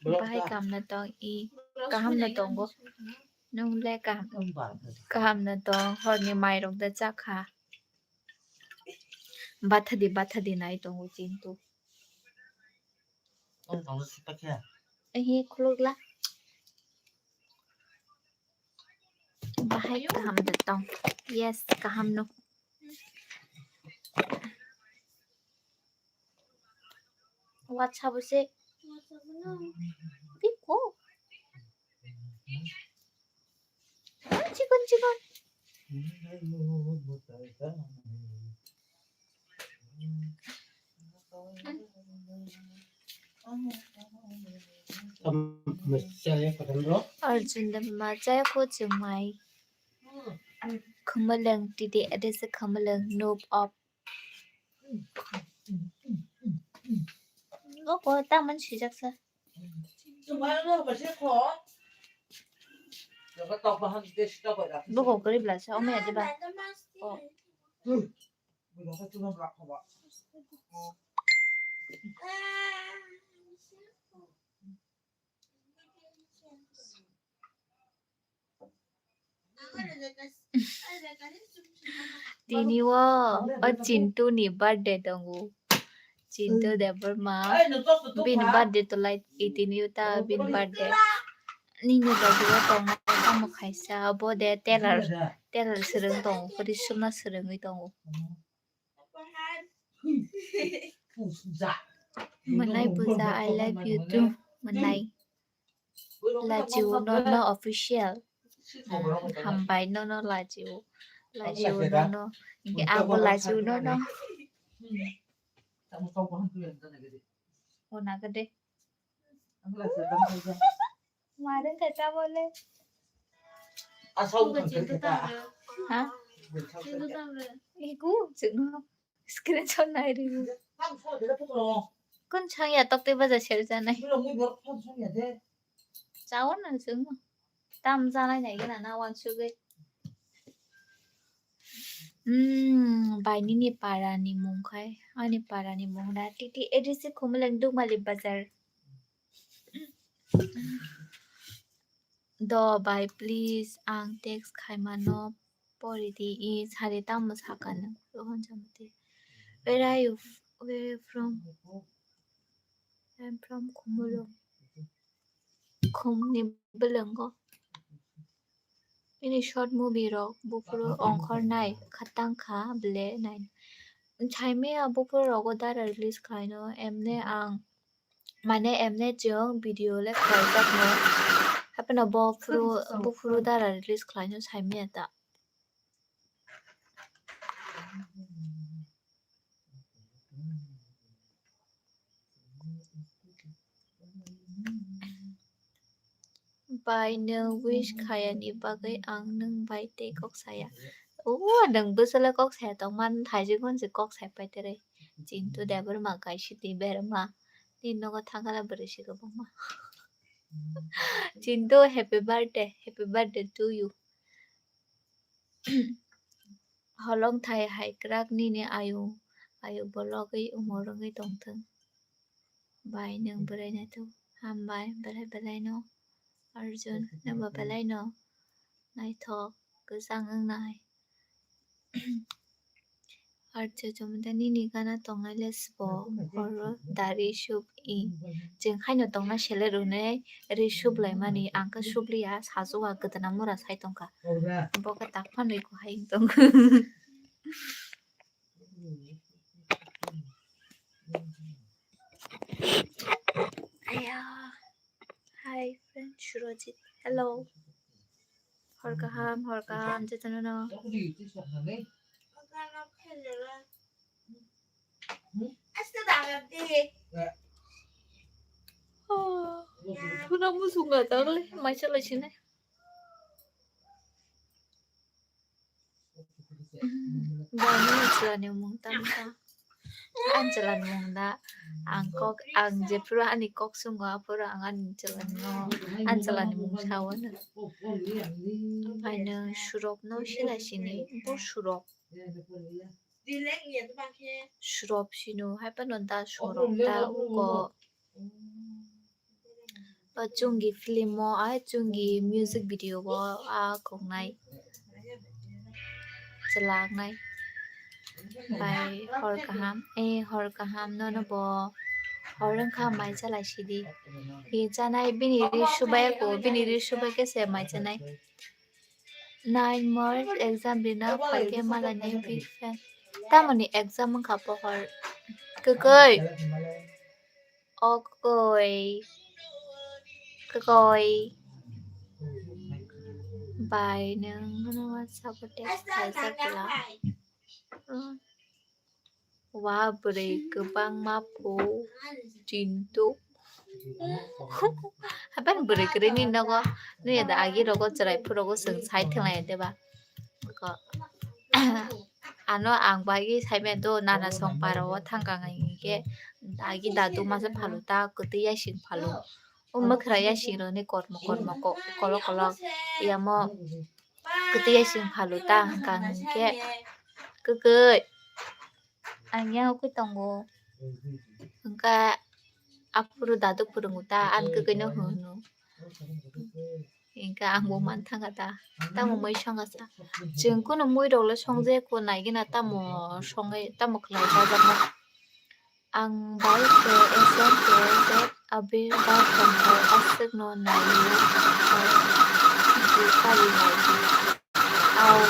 Bahai kaham no tong i, kaham no tongo. Nung le kaham, kaham no tong, horni mairok da cha kha. Bathadi, bathadi nai tongo Chintu. Ehe, khulukla. Bahai kaham da tong. Yes, kaham no. WhatsApp se. Biko. Chikon, chikon. Arjun da ma chaya ko chumai. Khumulwng tidi adese khumulwng noob of. Bo ko tamon sijak sa. Bo ko kari bla sa, omo ya de ba. Oh. Tini o, o Chintu ni birthday tongo. Chintu Debbarma. Bini birthday to lai eighteen yuta bini birthday. Nini logi o tongnai tamo khaisa, abo de tailor, tailor swrwng tongo, kori sumna swrwngwi tongo. Mwnai Puja, I love you too. Mwnai. Lajiu nono official. Hambai nono lajiu. Lajiu nono. Hingke abo lajiu nono. Ona gede. Mare kata bole. Ha? Iku, chukno. Screenshot nai ri. Kun chang ya tok te baja share janai. Chao na chukno. Tam janai nai gana na wan sugai. Hmm, bai nini para ni mung khai, ani para ni mung na titi A D C Khumulwng Dukmali Bazar. Do bai please ang text khaimano pori di i sari tamo sakano rohon jamati. Where are you? Where are you from? I'm from Khumulwng. Khum ni bwlwngo. Bini short movie rok buphuru ongkhor nai khatang kha ble nai. Saimaya buphuru rogo dara release khlaino emne ang mane emne chwng video le khlaijakno. Hapheno buphuru buphuru dara release khlaino saimaya ta. Bai nwng wish khayani bagwi ang nwng bai tei kok saya. O nwng bwswla kok saya tongma thaijwk hwnsi kok sai pai tere. Chintu Debbarma kaisa twi berma. Nini nogo thangkhala bwrwi se kwbangma. Chintu happy birthday, happy birthday to you. Holong thai hai kwrak nini ayung, ayung bologwi umor wngwi tongthwng. Bai nwng bwrwi naithok. Hambai, belai belai no. Arjun, nabo belai no. Naithok, kwchang wngnai. Arjun, chumui da nini gana tongnai le sbo, oro dari sup i. Chwng haino tongna sele rwnai, ri sup lai mani, ang khe sup liya, sajwk a kwdana mura sai tongkha. Bo khe tak phanwi ko hai wng tong. Aya. Hi, friend Surojit. Hello. Hor kaham, hor kaham, jotono no. Oh, pura muchunga tang le, maisa lai sini. Bani chwlani mung tamo ta. Ang chwlani mung da. Ang kok, ang jephuru ani kok sungo, aphuru ang ani chwlani no, ani chwlani mung sao no. Omo hai no surok no sila sini, bo surok. Surok sino, hai phano da surok da uko. O chwngni film o, a chwngni music video o a koknai chwla wngnai. Bai hor kaham, eh, hor kaham nono bo hor wngkha mai chalai sidi. Hi chanai bini ri subai ko, bini ri subai khe se mai chanai. Nine March exam rina phaikhe malai nai big fan. Tamoni exam wngkha pohor. Kwkwi. O kwkwi. Kwkwi. Bai nwng no WhatsApp o text khaijak la. Hmm. Wa bwrwi kwbangma phu chintu. Haban bwrwi kwrwini nogo nuya da agi rogo chwrai phu rogo chwng sai thwnglai de ba. Ko ano ang bai saimaya do nana song para o thangkang hinkhe agi dadu masa phalu ta kwtwi yasing phalu. O mwkhra yasing roni kormo kormo ko-, kolok kolok yamo kwtwi yasing phalu ta hwnkha hinkhe kwkwi. Ang yang ukui tongo. Hwnkha aphuru dadu phwrwngo ta, ani kwkwi no hwno. Hwnkha ang bo man thangkha ta. Tamo mui songkha sa. Chwng kunu mui rok le songje ko naigena tamo songwi tamo khlai jajakma. Ang bai se S M K Z abir bai tongkha aswk no naiwi. Bukari naiwi. Au.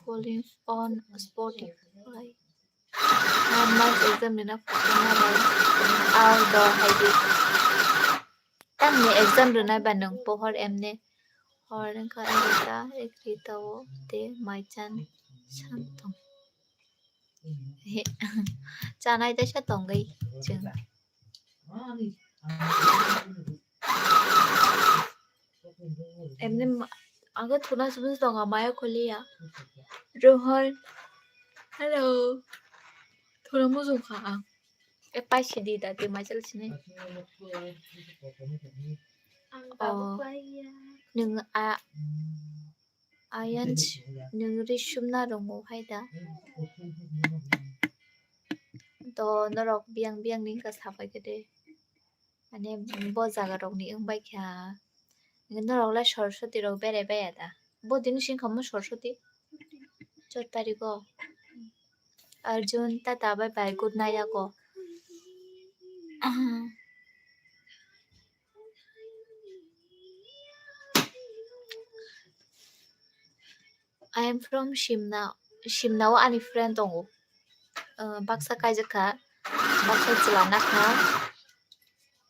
Following on Spotify. Nine March exam rina photo nalai. Au do haidi. Tamni exam rina ba nwng pohor emne. Hor wngkha egarota, egarota o te mai chan san tong. He, chanai teisa tongwi chwng. Emni ma-, ang khe thuna sumui se tongo, maya kholiya. Rohon, hello. Thuna mujung kha ang. E pai sidi da, twi mai chal sini. Oh, nwng a, Ayan, nwng ri sumna rwngo hai da? To norok biyang biyang ni wngkha sabai khe de. Mane bo jaga rok ni wng bai kha. Norok le Saraswati rok berai bai ya da? Bo tini sing kha mo Saraswati? Chot tariko. Arjun, tata, bye bye, good night ako. I am from Simna. Simna o ani friend tongo. Uh, baksa kaijak kha, baksa chwla nakha.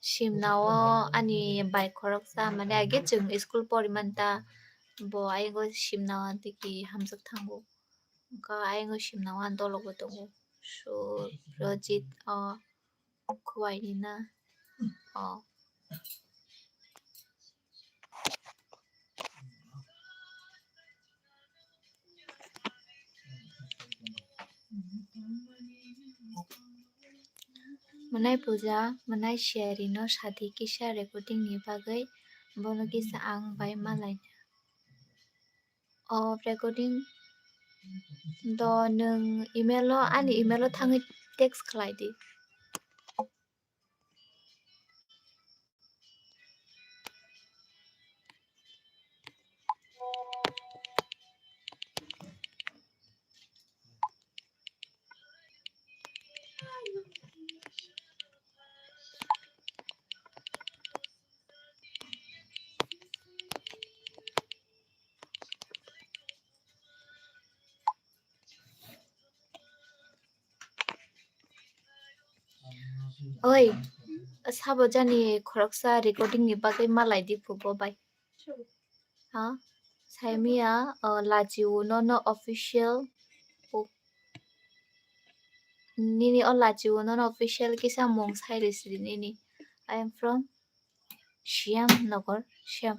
Simna o ani bai khoroksa, mane age chwng school pori manta, bo ayego Simna o tiki hamjak thango. Wngkha ayego Simna o ani dolo bo tongo. So, Rojit o. Khuaini na? Oh. Mwnai puja, mwnai siyari no sadi kisa recording ni bagwi bono kisa ang bai malai. O recording do nwng email o, ani email o thangwi text khlai di. Oi, sabo jani khoroksa recording ni bagwi malai di phubo bai. Ha? Saimiya, o, Lachiu Nono Official. O, nini o Lachiu Nono Official kisa mung sai rw sidi nini. I am from Siam Nogor, Siam,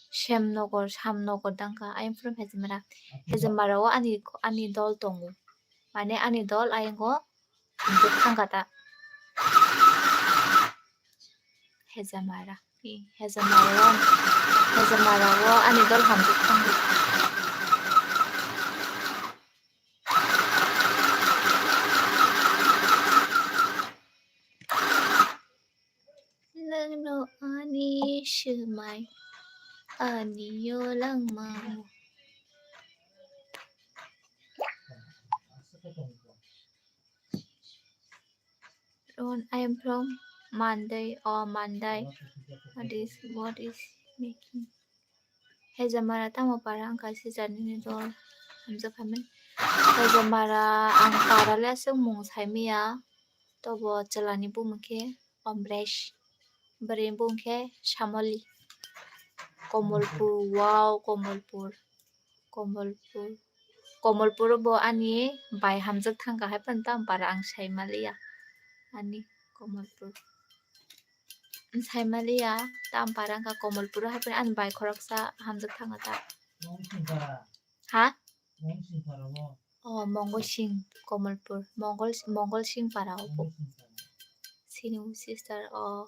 Siam Nogor, Sam Nogor dangka. I am from Hezmara. Hezmara o ani, ani dol tongo. Mane ani dol ayang o hamjwk thangkha ta. Hezamara. I, Hezamara o, Hezamara o ani dol hamjwk thangkha. Nangno ani swmai, ani yolangma. Ron, I am from Mandai or Mandai. What is, what is making? Hezamara tamo para wngkha sister nini dol hamjwk hamya. Hezamara ang para le aswk mung saimaya. Tobo chwla ni bumung khe Omresh. Bwrwi ni bumung khe Shamoli. Komolpur, wow, Komolpur. Komolpur. Komolpur bo ani bai hamjwk thangkha hai phano tamo para ang saimaliya. Ani Komolpur. Saimaliya, tamo para wngkha Komolpur hai phano ani bai khoroksa hamjwk thangkha ta. Ha? Oh, Mongol Singh, Komolpur. Mongol, Mongol Singh para o bo. Sini sister, oh.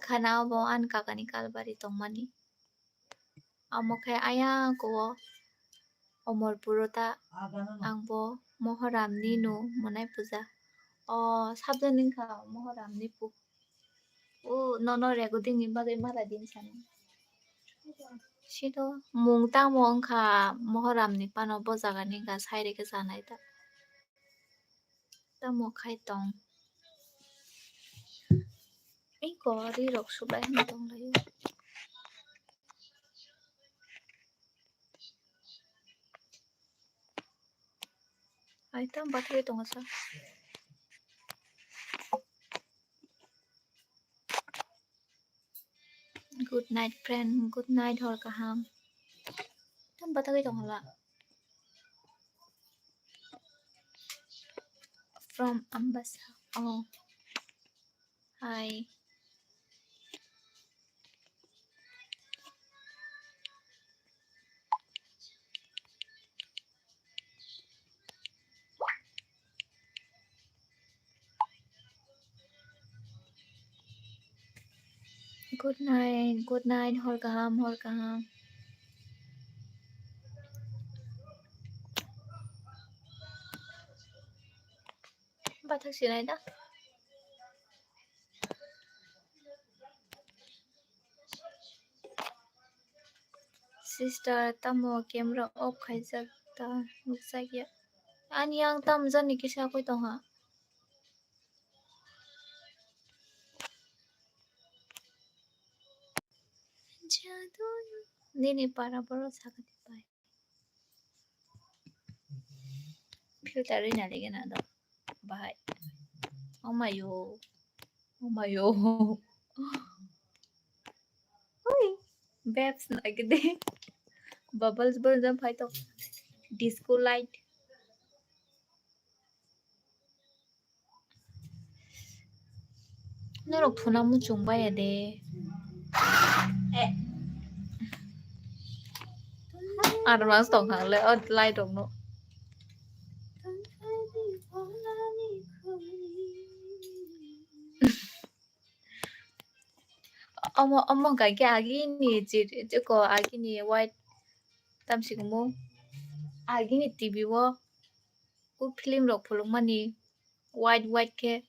Khana o bo ani kakani kalbari tongmani. Amo khe ayang ko o Omorpuro ta ang bo Mohoram ni no monai puja. O sabjani wngkha Mohoram ni pu. O nono recording ni bagwi malai din sano. Sito mung tamo wngkha Mohoram ni pano bo jaga ni wngkha sai rikhe chanai ta. Tamo khai tong. Iko ri rok subai hwnwi tong laio. Ai tam bathai tongo sa. Good night, friend. Good night, hor kaham. Tam bathai tong hala. From Ambasa. Oh. Hi. Good night, good night, hor kaham, hor kaham. Bathak sinai da. Sister, tamo camera off khaijak ta, nukjak ya. Ani ang tamo jani kisa koi tongha. Nini para borok sakani pai. Filter ri nali gana do. Bahai. Oh my yo. Oh my yo. Oi. Babes na gede. Bubbles bol jam phai to. Disco light. Norok thuna muchung baya de. Advance tong kha le o light rok no. Omo, omo hwnkha khe agini chir-, chiko agini white tamsikumu agini T V o o film rok phulukmani white white khe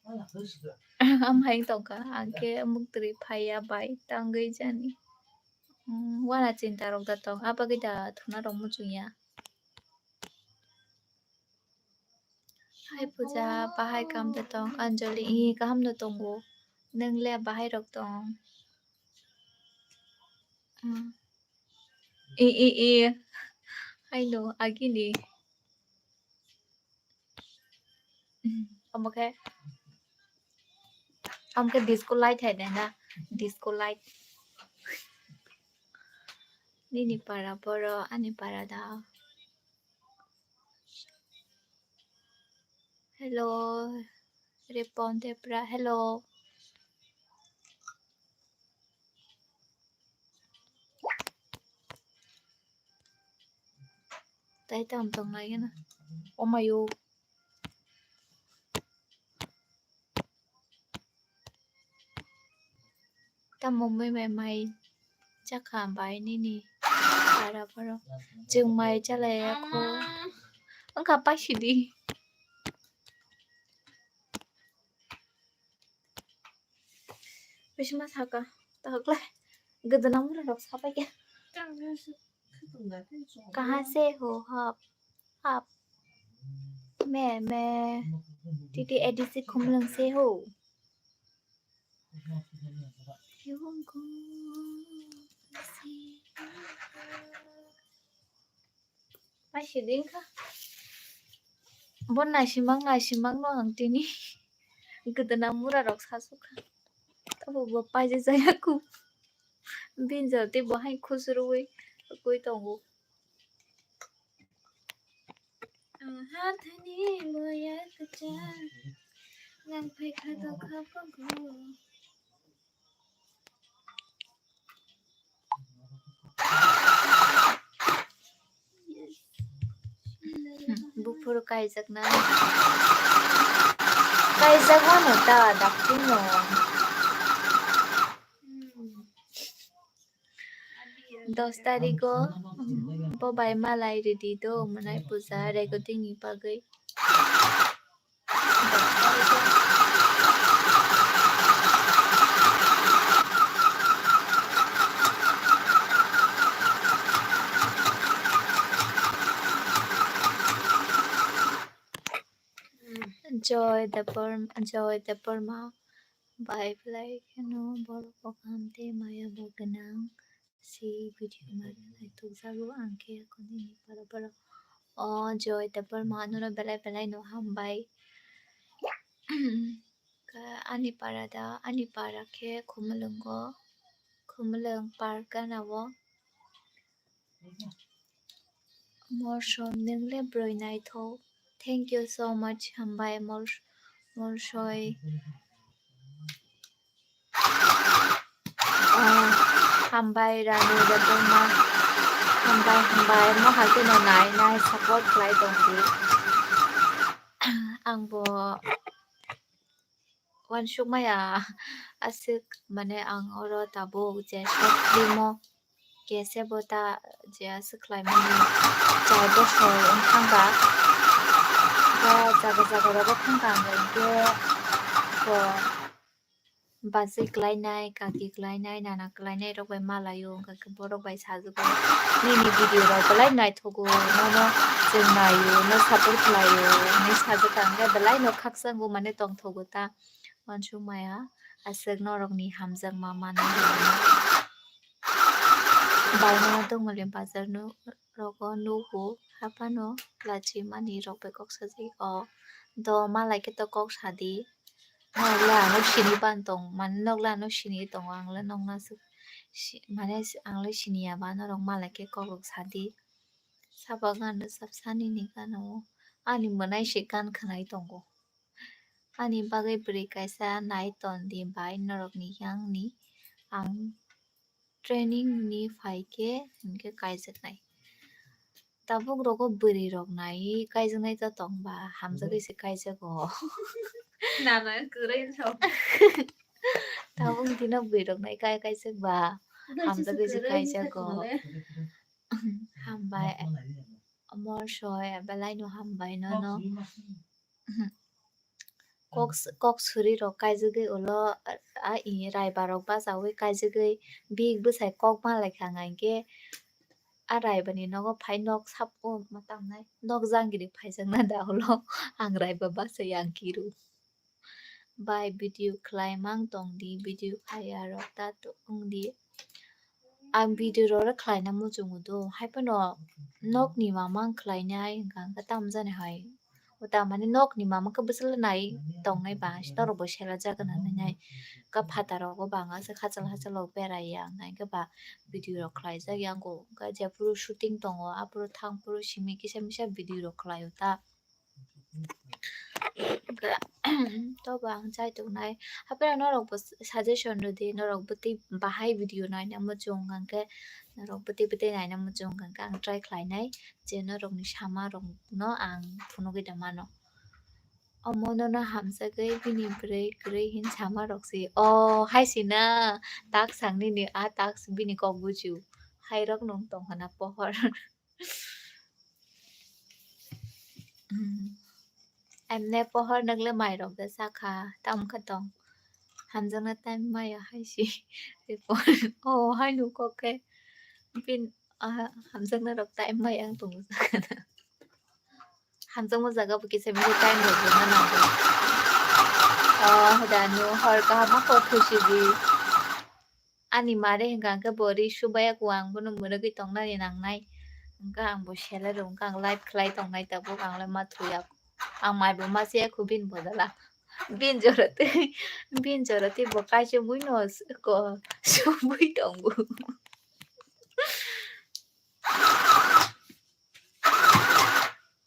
am hai tongkha, ang khe muk twi phaiya bai tangwi jani. Umm, wana chinta rok da tong, abagwi da thuna rok muchungya. Hai Puja, bahai kam da tong? Anjali, i, kaham no tongo. Nwng le bahai rok tong? Umm. I, i, i. Haino, agini. Omo khe, omo khe disco light hai de na, disco light. Nini para borok, ani para da. Hello, Ripon Debra, hello. Tai tam tong lai gana. Omayo. Tamo mui mai mai chakha bai nini para borok. Chwng mai chalai ya kho. Wngkha paisidi. Bisma saka. Taklai. Gedena mura rok sapai ya. Kaha se ho hap. Hap. Me, me. Titi A D C khumlwng se ho. Paisidi wngkha. Bo naisimang, naisimang no ang tini. Gedena mura rok sasukha. Tabo bo paijajaya ku. Bini jora tei bo hai khusruwi tongwi tongo. Ang hathani boya kwchang, nang phaikha dokha pago. Buphuru kaijakna. Kaijakmano ta, dakti no. Dos tarigo bo bai malai ridi do, mwnai puja regodingni bagwi. Joy Debbarma, Joy Debbarma bai belai kheno borok o kaham tei maya bo gwnang. Si video mari naitukjago ang khe akhonini para para. O Joy Debbarma, norok belai belai no hambai. Ka ani para da, ani para khe Khumulwngo, Khumulwng park gana o. Morsom, nwng le broi naithok. Thank you so much, hambai Mor-, Morsoi. Ah, hambai Rani Debbarma. Hambai, hambai. Mo hai kheno nai, nai support khlai tong di. Ang bo uansukmaya aswk, mane ang oro tabuk je short film o kese bo ta je aswk khlaimani char bosor wng thangkha. Ba jaga jaga rogo thangkha, ang hinkhe bo bachwi klainai, kaki klainai, nana klainai rok bai malaio, hwnkha khe borok bai sajugo, "Nini video rok belai naithogo, nono chwng naio, no support khlaio," hinwi sajwkha, hwnkhe belai no khakchangma mane tongthogo ta. Uansukmaya aswk norokni hamjakma manna hinwi. Baino Dongmali bazar no rogo nugo, haphano lachimani rok bai kok sajagwi o. Do malai khe to kok sadi. Nokle ano sini ban tong, mane nokle ano sini tongo, ang le nokna si-, mane ang le siniya ba norok malai khe kok rok sadi. Sabo gan rwchap sani ni gana o ani mwnai se gan khwnai tongo. Ani bagwi bwrwi kaisa nai ton di bai norokni yang ni ang training ni phai khe hinkhe kaijaknai. Tabuk rogo bwrwi rok nai kaijaknai ta tong ba, hamjagwi se kaijago. Nana kwrwi rok. Tabuk dino bwrwi rok nai kai kaijak ba, hamjagwi se kaijago. Hambai. Morsoi, belai no hambai nono. Kok s-, kok suri rok kaijagwi ulo, a, a, i raiba rok bachawi kaijagwi bik bwsai kok manlai kha, hwnkha hinkhe a raiba ni nogo phai nok sap o ma tang nai, nok jang gini phaijakna da ulo ang raiba bachai ang kiru. Bai video khlai mang tong di, video khaiya rok ta wng di. Ang video rok khlaina muchungo do, hai phano nokni mamang khlainai hwnkha hwnkhe tamo jani hai Tamani nokni mama khe bwswk le nai tongnai ba, norok bo sela jagana hinwi nai. Kha phataro bo bang aswk hachal hachalo berai ya, hwnkhai khe ba video rok khlai jak yango. Hwnkhai jephuru shooting tongo, aphuru thang phuru simi kisa misa video rok khlaio ta. Hwnkhai to bo ang chai tongnai. Hapheno norok bo suggestion rwdi, norok bwtwi bahai video naina muchung hwnkhe, norok bwtwi bwtwi naina muchung hwnkhe ang try khlainai je norokni sama rokno ang phunugwi da mano. Omo nono hamjagwi bini bwrwi kwrwi hin sama rok si. O hai si na, task ang nini a task bini kok bujiu. Hai rok nung tong khna pohor. Hmm. Emne pohor nokle mai rok da sakha, tamo khe tong. Hamjakna time maya hai si. O hai nung kok khe. Bin, ah, hamjakna rok time maya ang tongo sakha na. Hamjakma jaga bo kisa misa time rok rwna nango. Oh, danu hor kaham ma kok thusi di. Ani mare hwnkha hwnkhe bo ri subaya kho ang bono mwrwgwi tongnani nangnai. Hwnkha ang bo sele rw hwnkha ang live khlai tongnai tabuk ang le ma thuya. Ang mai bo ma se kho bini bodol a. Bini jora tei, bini jora tei bo kaisa buino ko subui tongo.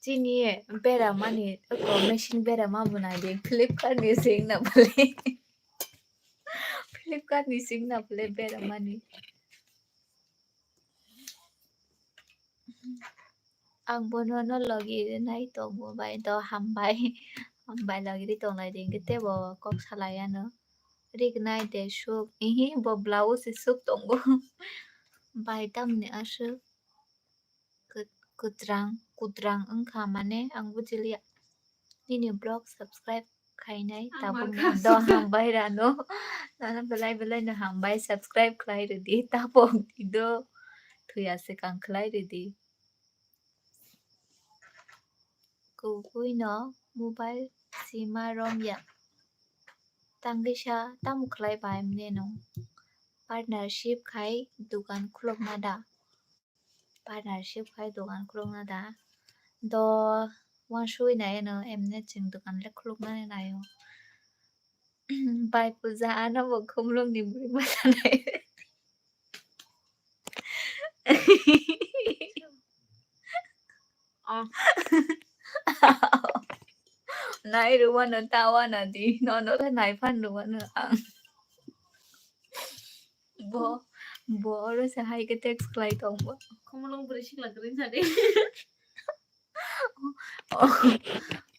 Chini beramani, oko machine berama bo nai di, Flipkart ni sing na bole. Flipkart ni sing na bole beramani. Ang bono no logi rinai tongo bai do hambai. Hambai logi ri tonglai di, hwnkhe tebo kok salai ano. Rignai de suk, ihi bo blouse suk tongo. Bai tamni aswk. Kwt-, kwtrang, kwtrang wngkha mane ang bujilia. Nini vlog subscribe khainai tabuk do hambai rano. Nana belai belai no hambai subscribe khlai rwdi tabuk di do. Thuya swkang khlai rwdi. Kubui no mobile sima romya. Tangkisa tamo khlai bai mne no. Partnership khai dukan khulukna da. Partnership khai dogan khulukna da. Do wansugwi naiyano emne chwng dogan le khuluknani naio. Bai puja ano bo khumlwng ni bwrwi masa nai. Oh. Nai rwano tawana di, nono le nai phan rwano ang. Bo, bo oro se hai khe text khlai tong bo. Khumulwng bwrwi sikla kwrwi sa de.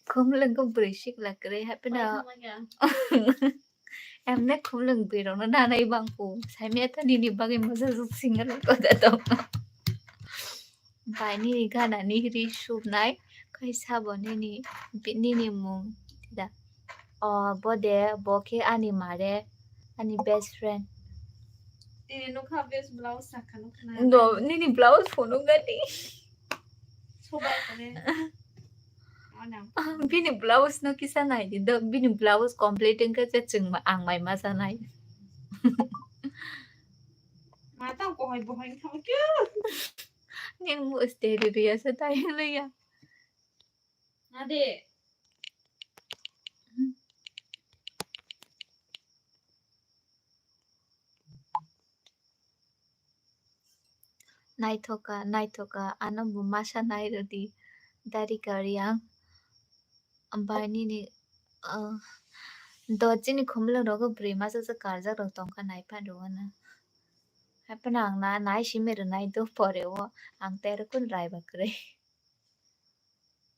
Khumulwng khe bwrwi sikla kwrwi hai phano. Paithakma khe. Emne khumulwng bwrwi rokno nanai bang po. Saimya ta nini bagwi masa suk single kota tong. Bai nini gana ni ri subnai, khe sabo nini, bi-, nini mung da. O, bo de, bo khe ani mare, ani best friend. Nini nokha best blouse sakha nokha na. No, nini blouse phunuk gani. Sobai kore. Ano. Ah, bini blouse no kisa nai di do, bini blouse complete wngkha je chwng ma-, ang mai ma sanai. Mata kohai bohai thang khe. Nini mu steri riya sa tai ya. Ade. Naithoka, naithoka, ano bo masa nai rwdi, dari kariang. Bai nini, ah, do chini khumulwng rogo bwrwi masa se karjak rok tongkha nai phan rwgano. Hai phano ang na, nai simi rwnai do pore o, ang tei rw kun rai ba kwrwi.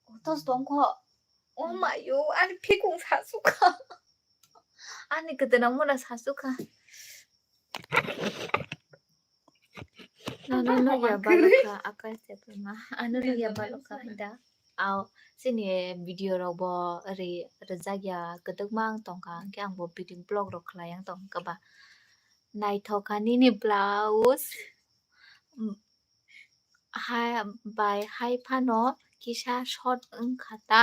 Kotos tongkho. Oh my yo, ani phikung sasukha. Ani kwdwna mura sasukha. Nono nugya balokha, Akash Debbarma. Ano nugya balokha hinda. Ao, chini video rok bo ri-, rwjakya kwdwkma wng tongkha, hwnkhe ang bo video vlog rok khlai wng tongkha ba. Naithokha nini blouse. Ha, bai hai phano kisa short wngkha ta.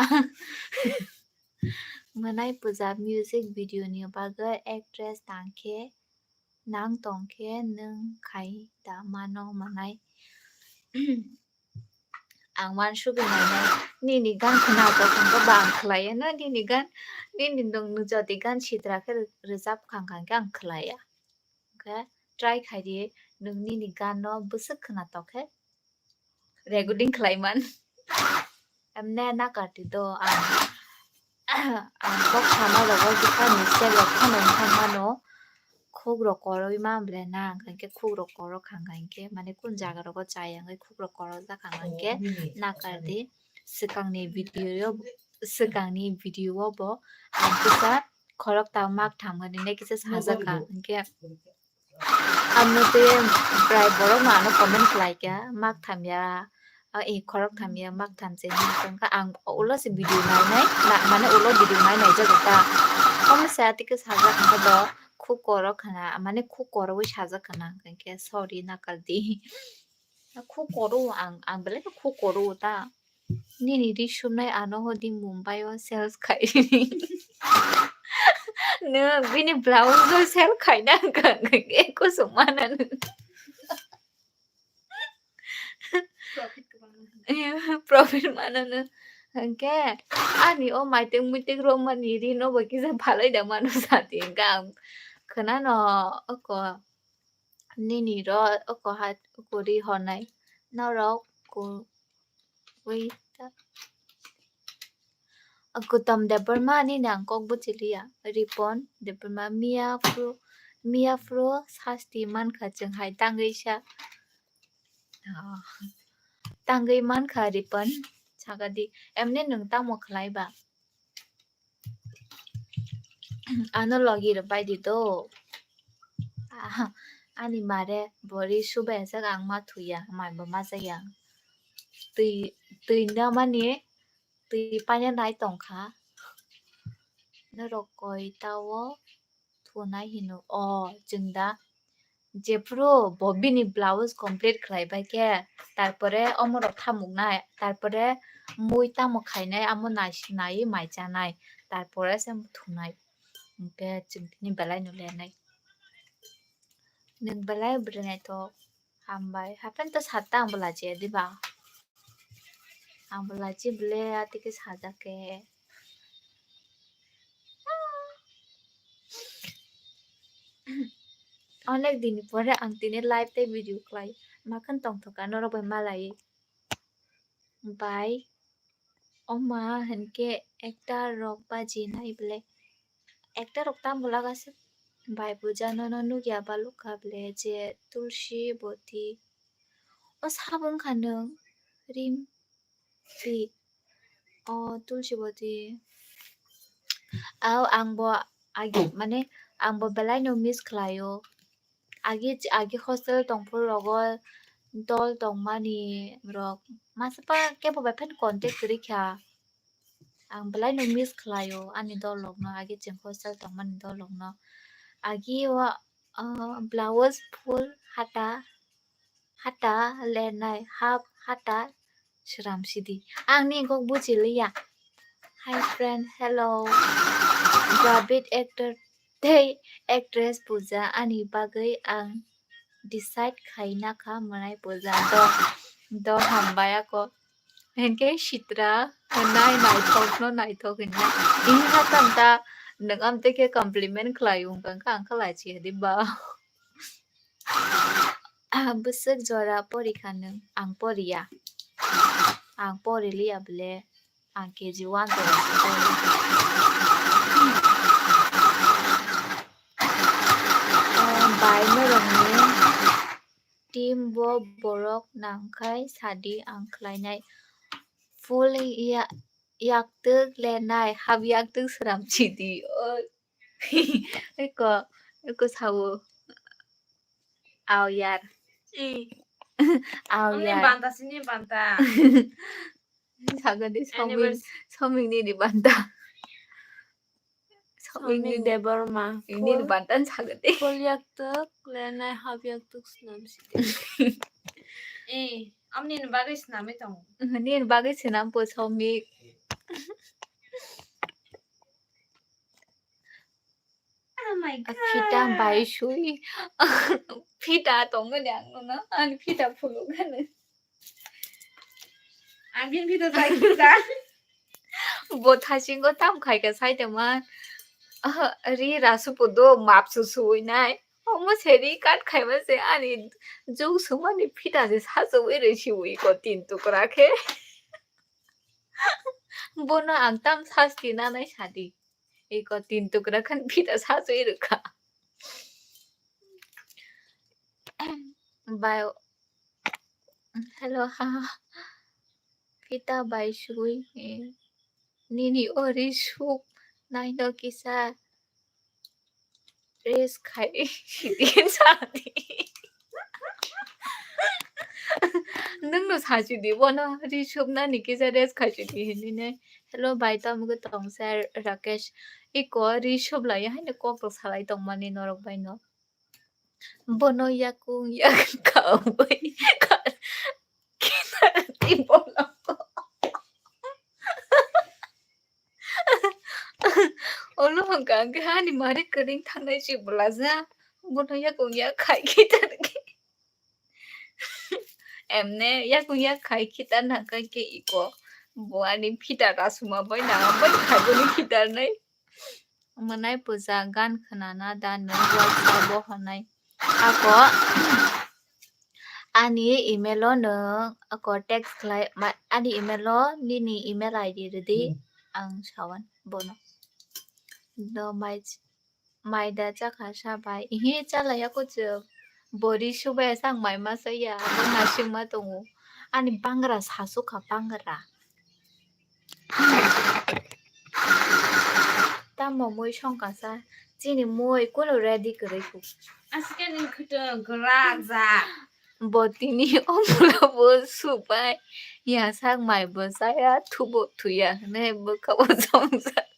Mwnai puja music video ni bagwi actress tang khe, nang tong khe nwng khai da mano mwnai. Ang uansugwi nainai, nini gan khwnatok hwnkhe ba ang khlaiya, no nini gan, nini nwng jodi gan sitra khe rwchap kha hwnkhe ang khlaiya. Hwnkhe try khaidi, nwng nini gan no bwswk khwnatok khe recording khlaiman. Emne nakardi do ang. Ang kok sama rogo bwkha mistake rok phano wngkha mano. Khuk rok koroi ma ble na, hwnkha hwnkhe khuk rok korok kha hwnkha hwnkhe, mane kun jaga rogo chaya hwnkhe khuk rok korok jak kha hwnkha hwnkhe nakardi. Swkangni video yo, swkangni video o bo ang kisa khorok ta mak tham hwnwi kisa sajak kha hwnkhe. Amno tei bwrai borok no ano comment khlai kha, mak tham ya, a, i khorok tham ya, mak tham se hinwi tong kha. Ang ulo se video nai nai, na, mane ulo video nai nai jago ta. Omo se atike sajak hwnkhe do, khuk korok khna, mane khuk korogwi sajak khna, hwnkhe sorry nakardi. Khuk koro ang, ang belai khe khuk koro ta. Nini ri sumnai ano hodi Mumbai o sales khai. Nw bini blouse o sell khaina hwnkha hwnkhe kusum mana nw. Profit kwbang. Eh, profit mana nw. Hwnkhe ani o maitek muitek romani ri no bo kisa phalai da mano sati hwnkhe ang khwnano oko nini ro oko ha oko ri honai norok ko Wait. Gautam Debbarma ani nang kok buchiliya. Ripon Debbarma Mia Pro, Mia Pro sasti mankha chwng hai tangwi sa. Ah, tangwi mankha Ripon. Sagadi emne nwng tamo khlai ba? Ano logi rwbai di do. Ah, ani mare bori subai aswk ang ma thuya, mai bo ma jaya. Twi, twi na mani, twi paina nai tongkha. Norok koi tao thunai hino. O, chwng da jephuru bo bini blouse complete khlai bai khe, tarpore omorok thamuknai, tarpore mui tamo khainai, amo nai, naiwi mai chanai, tarpore se thunai. Hwnkhe chwng tini belai no lenai. Nwng belai bwrwi naithok, hambai. Hapheno to satta ang bo lachiya diba? Ang bo lachi bwle atike sajak khe. Onek din ni pore ang tini live tei video khlai. Makhon tongthok ka norok bai malai. Bai oma hinkhe actor rok baji nai bwle. Actor rok tamo laga se bai puja nono nukya balukha bwle je Tulsi Boti. O sabo wngkha nwng Rimpi. O Tulsi Boti. Ao ang bo agi mane ang bo belai no miss khlaio. Agi, agi hostel tongphuru rogo dol tongmani rok masa pa kebo bai phano contact kwrwi kha. Ang belai no miss khlaio ani dol rokno, agi chwng hostel tongmani dol rokno. Agi o, o, blouse full hata, hata lenai, half hata sram sidi. Ang ni kok buji liya. Hi friend, hello. Dravid actor tei actress Puja ani bagwi ang decide khaina kha mwnai Puja. Do, do hambai ako. Hinkhe sitra hwnai naithok no naithok hinna. Ini hatam ta nwng amtwi khe compliment khlai wngkha, ang khe lachi hadi ba. Ah, bwswk jora pori kha nwng? Ang poriya. Ang pori liya bwle. Ang K G one jora se pori. Ah, bai norokni team bo borok nangkhai sadi ang khlainai. Full ya, yaktwk lenai, hap yaktwk sram chidi. Oi. Eko, eko sao. Aw yar. Eh. Aw Ani yar. Banta sini banta. Sagadi soming, Anniversary. Soming ni di banta. Soming ni Soming Debbarma. Ini di Full, banta sagadi. Full yaktwk lenai hap yaktwk swnam sidi. Eh, amni ni bagwi swnamwi tongo. Ni bagwi swnam po soming. Oh my God. Phita bai sui. Phita tongmani ang no, ani phita phuluk ano. Ang bini video sai kisa. Bo thaisingo tam khai kha sai tongma. Aha, ri rasu podo map su suwi nai. Omo se ri kat khaima se ani jug sumani phita se sachuwi rwi siwi ko tin tukra khe. Bono ang tam sasti nanai sadi. Iko tin tukra khan phita sachuwi rwkha. Bai, hello, ha. Phita bai sui, eh, nini o ri sup naino kisa rest khai sidi sadi. Nwngno sachidi bono ri sup nani kisa rest khai sidi hinine. Hello, bai, tamo khe tong sir Rakesh. Iko ri sup lai haino kok rok salai tongmani norok bai no. Bono yakung yak kawi ka-, kisa ti bono. Olo hwnkha hwnkhe ani mari kwrwng thangnai si bwlaja. Bono yakung yak khai khe ta khe. Emne yakung yak khai khe ta nang kha khe iko. Bo ani phita rasuma bai nang bai khai boni phita nai. Mwnai puja gan khwnana da nwng WhatsApp o hwnwi. Ako ani email o nwng ako text khlai, ma-, ani email o nini email I D rwdi, ang sawan bono. Do mai, mai da chakha sa bai. Ihi chalaya kuchuk. Bori subaya sang mai ma saya. Bo nasing ma tongo. Ani bangra sasukha bangra. Tamo mui songkasa, chini mui kunu ready kwrwi kuk. Aske ni khwtwng kwrak jak. Bo tini o bwla bo supai yasak mai bo chaya thubo thuya hwnwi bwkha bo chongjak.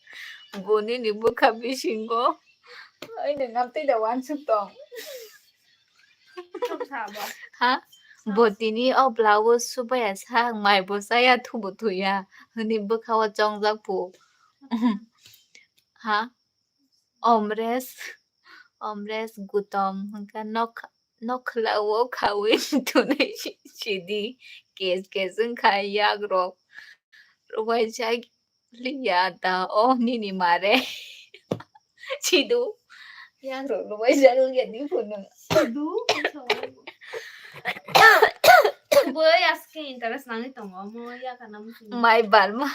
Bo nini bwkha bisingo oino ngamtwi da uansuk tong. Ha? Bo tini o blouse subaya sa, mai bo saya, thubo thuya hwnwi bwkha o chongjak phu. Ha? Omres, Omres Gutom hwnkha nok, nokhla o khawi thunwi sidi kes kes wngkha yak rok. Rwbaijak liya da o nini mare. Chidu. Yang rok rwbaijak liya di phunung. Chidu. Bo aske interest nangwi tongo mo ya kana musi. Mai balma,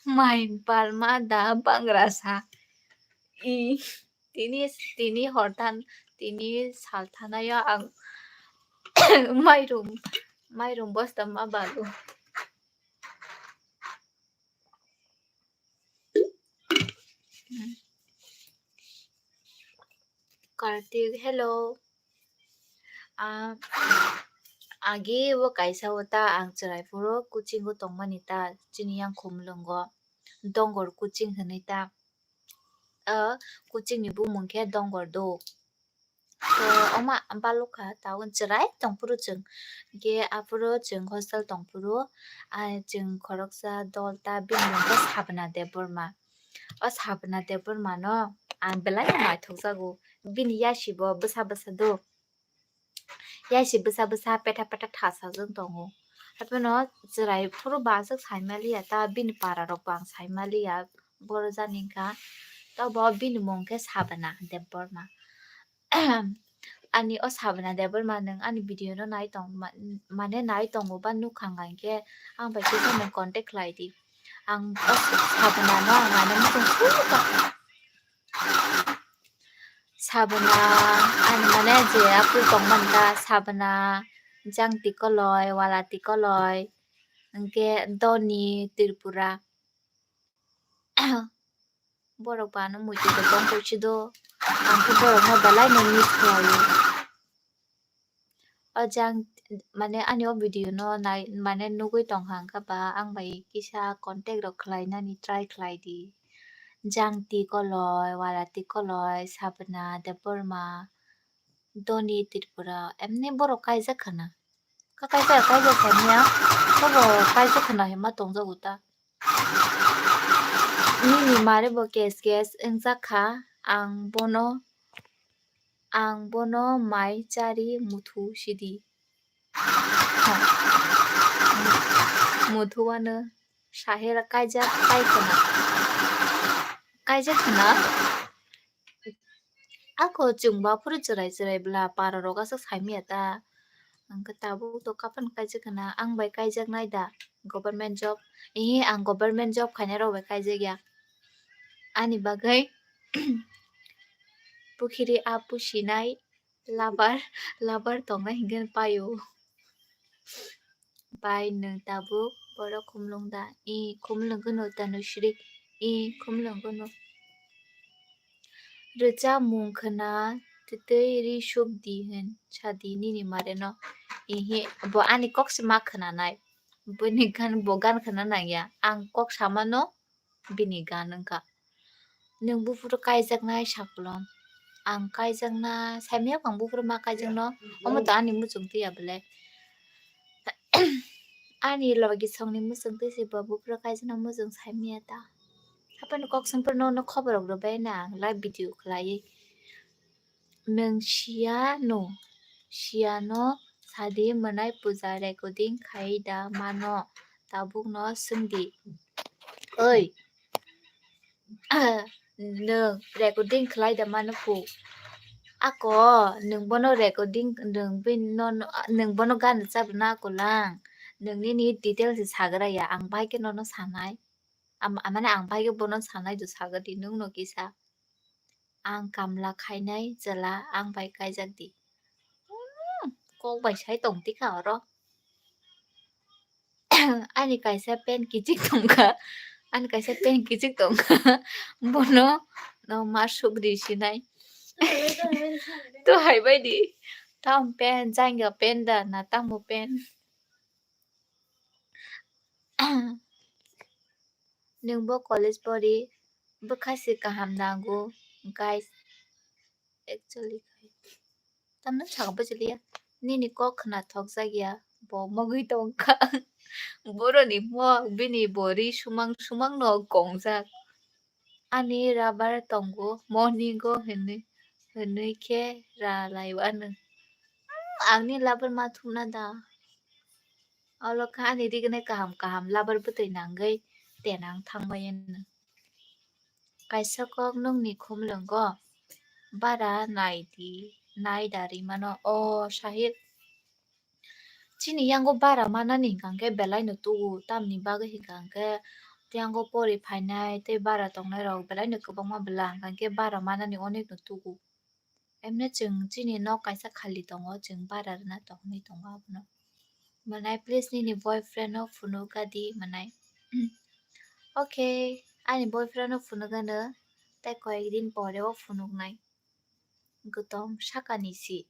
mai balma da bangra sa. I tini, tini horthan, tini salthanayo ang mairum, mairum bosta ma balu. Kartik, hello. Ah, agi o kaisa o ta ang chwrai phuru coaching o tongmani ta chini yang Khumulwngo Dongor coaching hwnwi ta. Ah, coaching ni bumung khe Dongor do. To, oma balukha, taun chwrai tongphuru chwng. Hwnkhe aphuru chwng hostel tongphuru, ah, chwng khoroksa dol ta bini mung khe Sabna Debbarma. O Sabna Debbarma no ang belai no naithokjago. Bini yasibo bwsa bwsa do. Yasi bwsa bwsa petha petha thasajwk tongo. Haiphano chwrai phuru bo aswk saimaliya, ta bini para rokbo ang saimaliya. Boro jani wngkha. Tobo bini mung khe Sabna Debbarma. Ani o Sabna Debbarma nwng ani video no nai tong ma-, mane nai tongo ba nukha hwnkhe ang bai kisa nwng contact khlai di. Ang o Sabna no ang mane muchung sukha. Sabna, ani mane je aphuru tongmani ta Sabna, Jangti Koloi, Walati Koloi, hwnkhe Doni Tripura. Borok bo ano muitu tongkhe si do, ang khe borokno belai no miss khlaio. O jang, mane ani o video no nai, mane nugwi tongkha hwnkhe ba ang bai kisa contact rok khlainani try khlai di. Jangti Koloi, Walati Koloi, Sabna Debbarma, Doni Tripura, emni borok kaijak khana. Ka kaijak, kaijak sani ya, kobo kaijak khana hima tongjago ta. Nini mare bo kes kes wngjak kha, ang bono, ang bono mai chari muthu sidi. Ha. Muthuano Sahil kaijak kai khwna. Kaijak khwna. Ako chwng baphuru chwrai chwrai bla para rok aswk saimanya ta. Hwnkhe tabuk to kapan kaijak khwna, ang bai kaijak nai da government job. Ehe, ang government job khainai rok bai kaijak ya. Ani bagwi pukhiri a pusinai labar, labar tongnai hinkhe paio. Bai nwng tabuk borok khumlwng da? I khumlwng gwnw Tanusri, i khumlwng gwnw. Rwchapmung khwna twtwi ri suk di hwn sa di nini mare no. Ihi, bo ani kok se ma khwnanai. Bini gan, bo gan khwna nangya. Ang kok samano bini gan wngkha. Nwng buphuru kaijaknai sakolom. Ang kaijakna, saimanya ang buphuru ma kaijakno. Omo to ani muchung twiya belai. Ani logi songni muchung twi se bo buphuru kaijakna muchung saimanya ta. Haphano kok songphuru no, no khobor rok rwbai na ang live video khlaiwi. Nwng siya no, siya no sadi mwnai puja recording khai da mano, tabuk no swngdi. Oi, nwng recording khlai da mano pu. Ako, nwng bono recording, nwng bin no, no, nwng bono gan rwchap rwna ako lang. Nwng nini details se sagra ya, ang bai khe nono sanai. Am-, mane ang bai khe bono sanai do sagadi nwng no kisa. Ang kamla khainai chwla ang bai kaijak di. Hmm, kok bai sai tong tikha oro. Ani kaisa pen kichik tongkha, ani kaisa pen kichik tongkha. Bono no ma suk ri sinai. To hai bai di. Tam pen, jangya pen da na tamo pen. Nwng bo college pori bwkha se kaham nango, guys. Actually, tamno saka bwchaliya. Nini kok khwna thokjak ya, bo mogwi tongkha. Boroni mok, bini bo ri sumang sumang no kongjak. Ani rabar tongo, morning o hinwi, hinwi khe ra lai o ano. Hmm, angni labar ma thumna da. Olo kha ani rignai kaham kaham labar bwtwi nangwi tenang thangbai ano. Kaisa kok nokni khumlwngo bara nai di, nai da ri mano. O Sahil, chini yango bara manani hwnkha khe belai no tugo, tamni bagwi hwnkha khe yango pori phainai tei bara tongnai rok belai no kwbangma bwla, hwnkha khe bara manani onek no tugo. Emne chwng chini nok kaisa khali tongo, chwng bara rwna tongwi tongo abono. Mwnai, please nini boyfriend no phunuk gadi mwnai. Okay, ani boyfriend no phunuk ano, tei koyek din pore o phunuknai. Gwdom sakani si.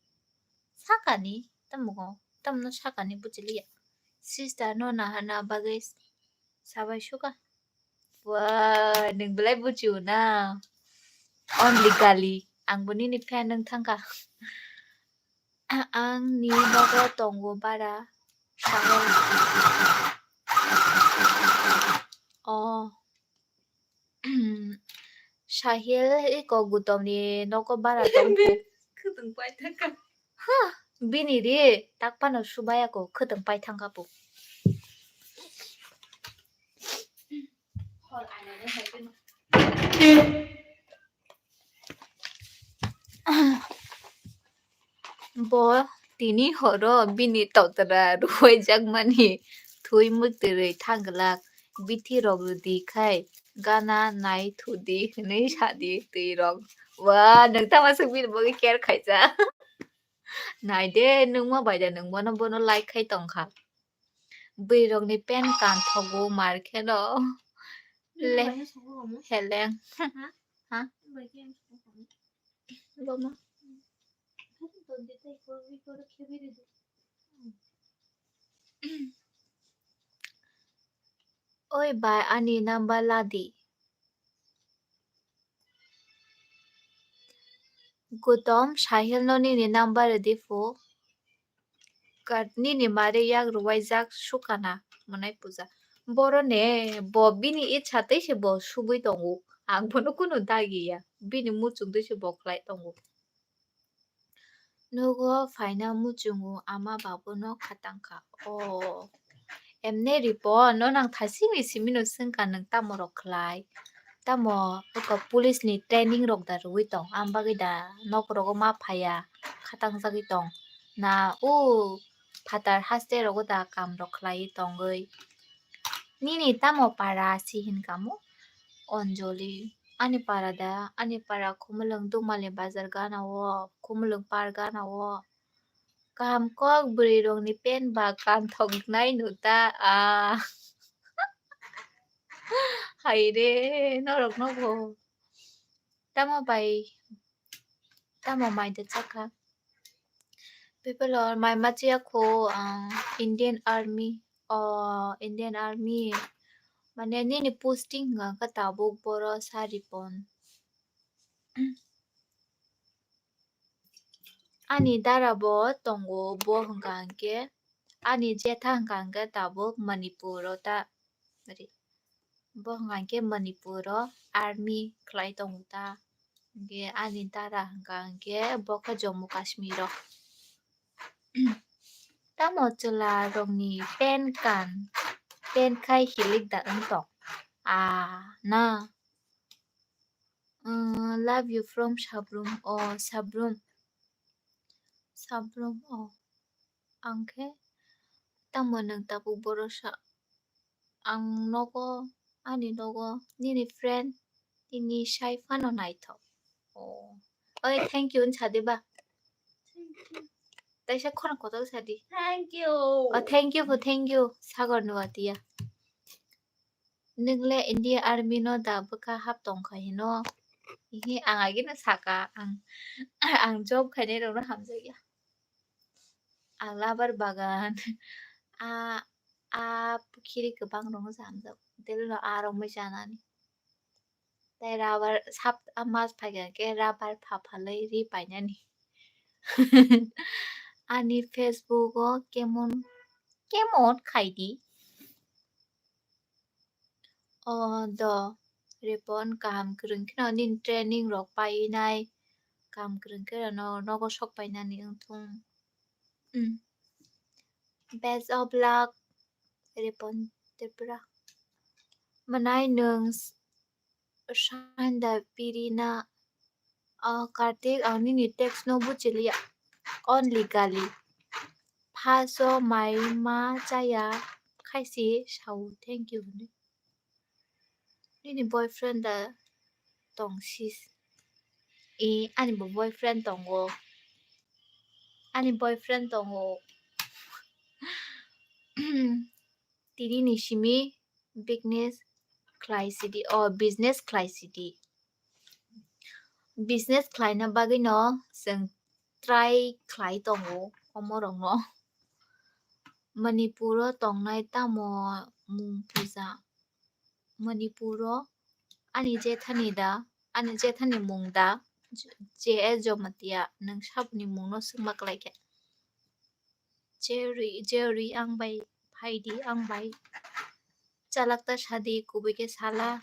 Sakani? Tamo, tamno sakani buchiliya. Sister no nahana bagwi sabai suka. Wah, nwng belai buchio na. Only gali. Ang bo nini fan wng thangkha. Ang ni nogo tongo bara. Sahel. Oh. Sahel iko Gutom ni nogo bara tongkha. Khwtwng pai thangkha. Ha, bini ri tak phano subaya ko khwtwng pai thangkha po. Bo tini horo bini totra ruwaijakmani thwi mwktwrwi thangglak, bithi rok rwdi khai gana nai thudi hwnwi sadi twi rok. Wa, nwng tamo swk bini bagwi care khaijak? Nai de, nwngma bai da nwng bono, bono like khai tongkha. Bwrwi rokni pen kan thogo mar kheno. Le, heleng. Ha? Boma. Oi bai, ani number ladi. Gutom, Sahil no nini number rwdi pho. Kat nini mare yak rwai jak sukana mwnai puja. Boro ne, bo bini itsa tei se bo subui tongo. Ang bono kunu dagi ya. Bini muchung tei se bo khlai tongo. Nogo phaina muchungo ama babuno khatangkha. O, Emne Ripon, no nang thasingni simino swngkha nwng tamo rok khlai? Tamo oko police ni training rok da rwui tong, ang bagwi da nok rogo ma phaiya, khatangjagwi tong. Na o phatar haste rogo da kam rok khlaiwi tongwi. Nini tamo para si hinkamu? Anjali, ani para da, ani para Khumulwng Dukmali bazar gana o, Khumulwng par gana o. Kaham kok bwrwi rokni pen ba kanthok nai nu ta, ah. Hai re, norok no bo. Tamo bai, tamo mai da chakha. People or mai ma chiya kho, ah, Indian Army. Oh, Indian Army. Mane nini posting hwnka khe tabuk boro sa Ripon. Ani dara bo tongo, bo hwnka hwnkhe, ani jetha hwnka hwnkhe tabuk Manipur o ta, sorry, bo hwnka hwnkhe Manipur o army khlai tongo ta, hwnkhe ani dara hwnka hwnkhe bo khe Jammu Kashmir o. Tamo chwla rokni pen kan, pen khai hilik da wng tong? Ah, na. Uh, love you from Sabrum. Oh, Sabrum. Sabrum, oh. Ang khe tamo nwng tabuk boro sa. Ang nogo, ani nogo, nini friend, nini sai phano naithok. Oh. Oi, thank you, wngsa de ba. Thank you. Taisa khorang kotor sa di. Thank you. Oh, thank you, thank you. Sagor Nuatia. Nwng le India Army no da bwkha hap tong kha hino? Ihi ang agino saka, ang, ang job khainai rokno hamjakya. Ang labar bagan, a, a pukhiri kwbang rokno hamjak, tei rokno a romwi chanani. Tei rubber sap, a mas phaikha khe rubber pha phalwi ri painani. Ani Facebook o kemon, kemon khaidi. O do, Ripon kaham kwrwng kheno nini training rok painai, kaham kwrwng kheno nogo sok painani wngthung. Hmm. Best of luck, Ripon Tripura. Mwnai nwng s-, sain da pirina. Ah, Kartik, ang nini text no buchiliya. Only gali. Phaso mai ma chaya khaisi sao thank you hwnwi. Nini boyfriend da tong sis? E, ani bo boyfriend tongo. Ani boyfriend tongo. Tini ni simi business khlai sidi, oh, business khlai sidi. Business khlaina bagwi no chwng try khlai tongo omorokno. Manipur o tongnai tamo mung puja? Manipur o ani jethani da, ani jethani mung da, J S Jamatia, nwng saboni mungno swngma kwlai khe. Jerry, Jerry, ang bai phaidi, ang bai chalak ta sadi, kubui khe sala.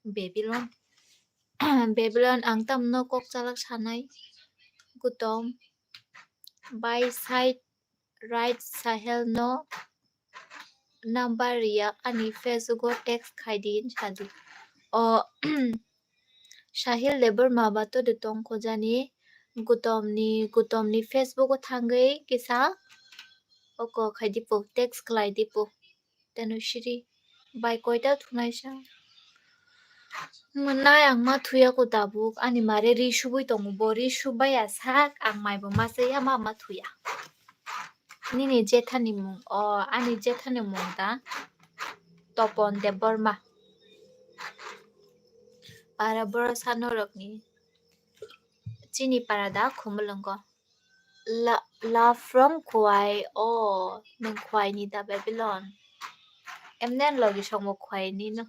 Babylon. Babylon, ang tamno kok chalak sanai. Gutom. By side right Sahel no number riya ani Facebook o text khaidi sadi. O Sahil Debbarma ba to de tong khojani. Gutom ni, Gutom ni Facebook o thangwi kisa oko khaidi po, text khlai di po. Teno siri bai koita thunaisa. Mwnai ang ma thuya ko tabuk, ani mare ri subui tongo, bo ri subaiya sak, ang maibo ma chaya ma ma thuya. Nini jethani mung, o ani jethani mung da Topon Debbarma. Para boro sa norokni chini para da Khumulwngo. La-, love from Khwai. Oh, nwng Khwai ni da Babylon. Emnen logi songbo Khwai ni no.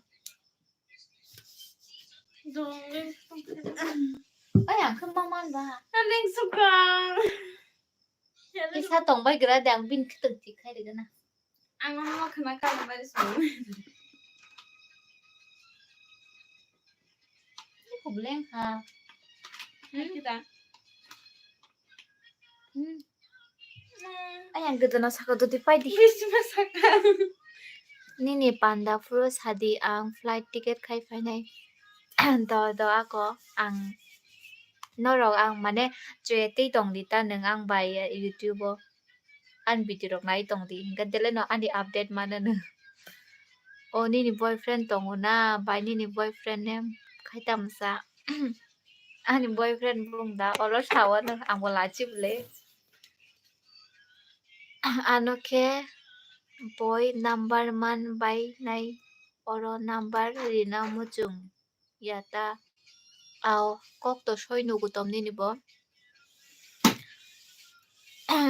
Oi, ang khe ma man ba. Neng sukang. Kisa tong bai gra de ang bin khe tong tik khai de gana. Ang ma khna ka ma ri song. Ni ko bleng ha. Hai kita. Hmm. Ayang gedena saka dudi paidi. Bisma saka. Nini panda phuru sadi ang flight ticket khai phainai. Do, do ako ang norok ang mane chwetwi tongdi ta nwng ang bai YouTube o. Ani video rok nai tongdi. Hingke deleno ani update mano nwng. O nini boyfriend tongo na? Bai nini boyfriend nem khai tamsa. Ani boyfriend bung da olo sawa nwng ang bo lachi bole. Ano khe boi number man bai nai oro number rina muchung ya ta. Ao kok to soi nugu tom nini bo.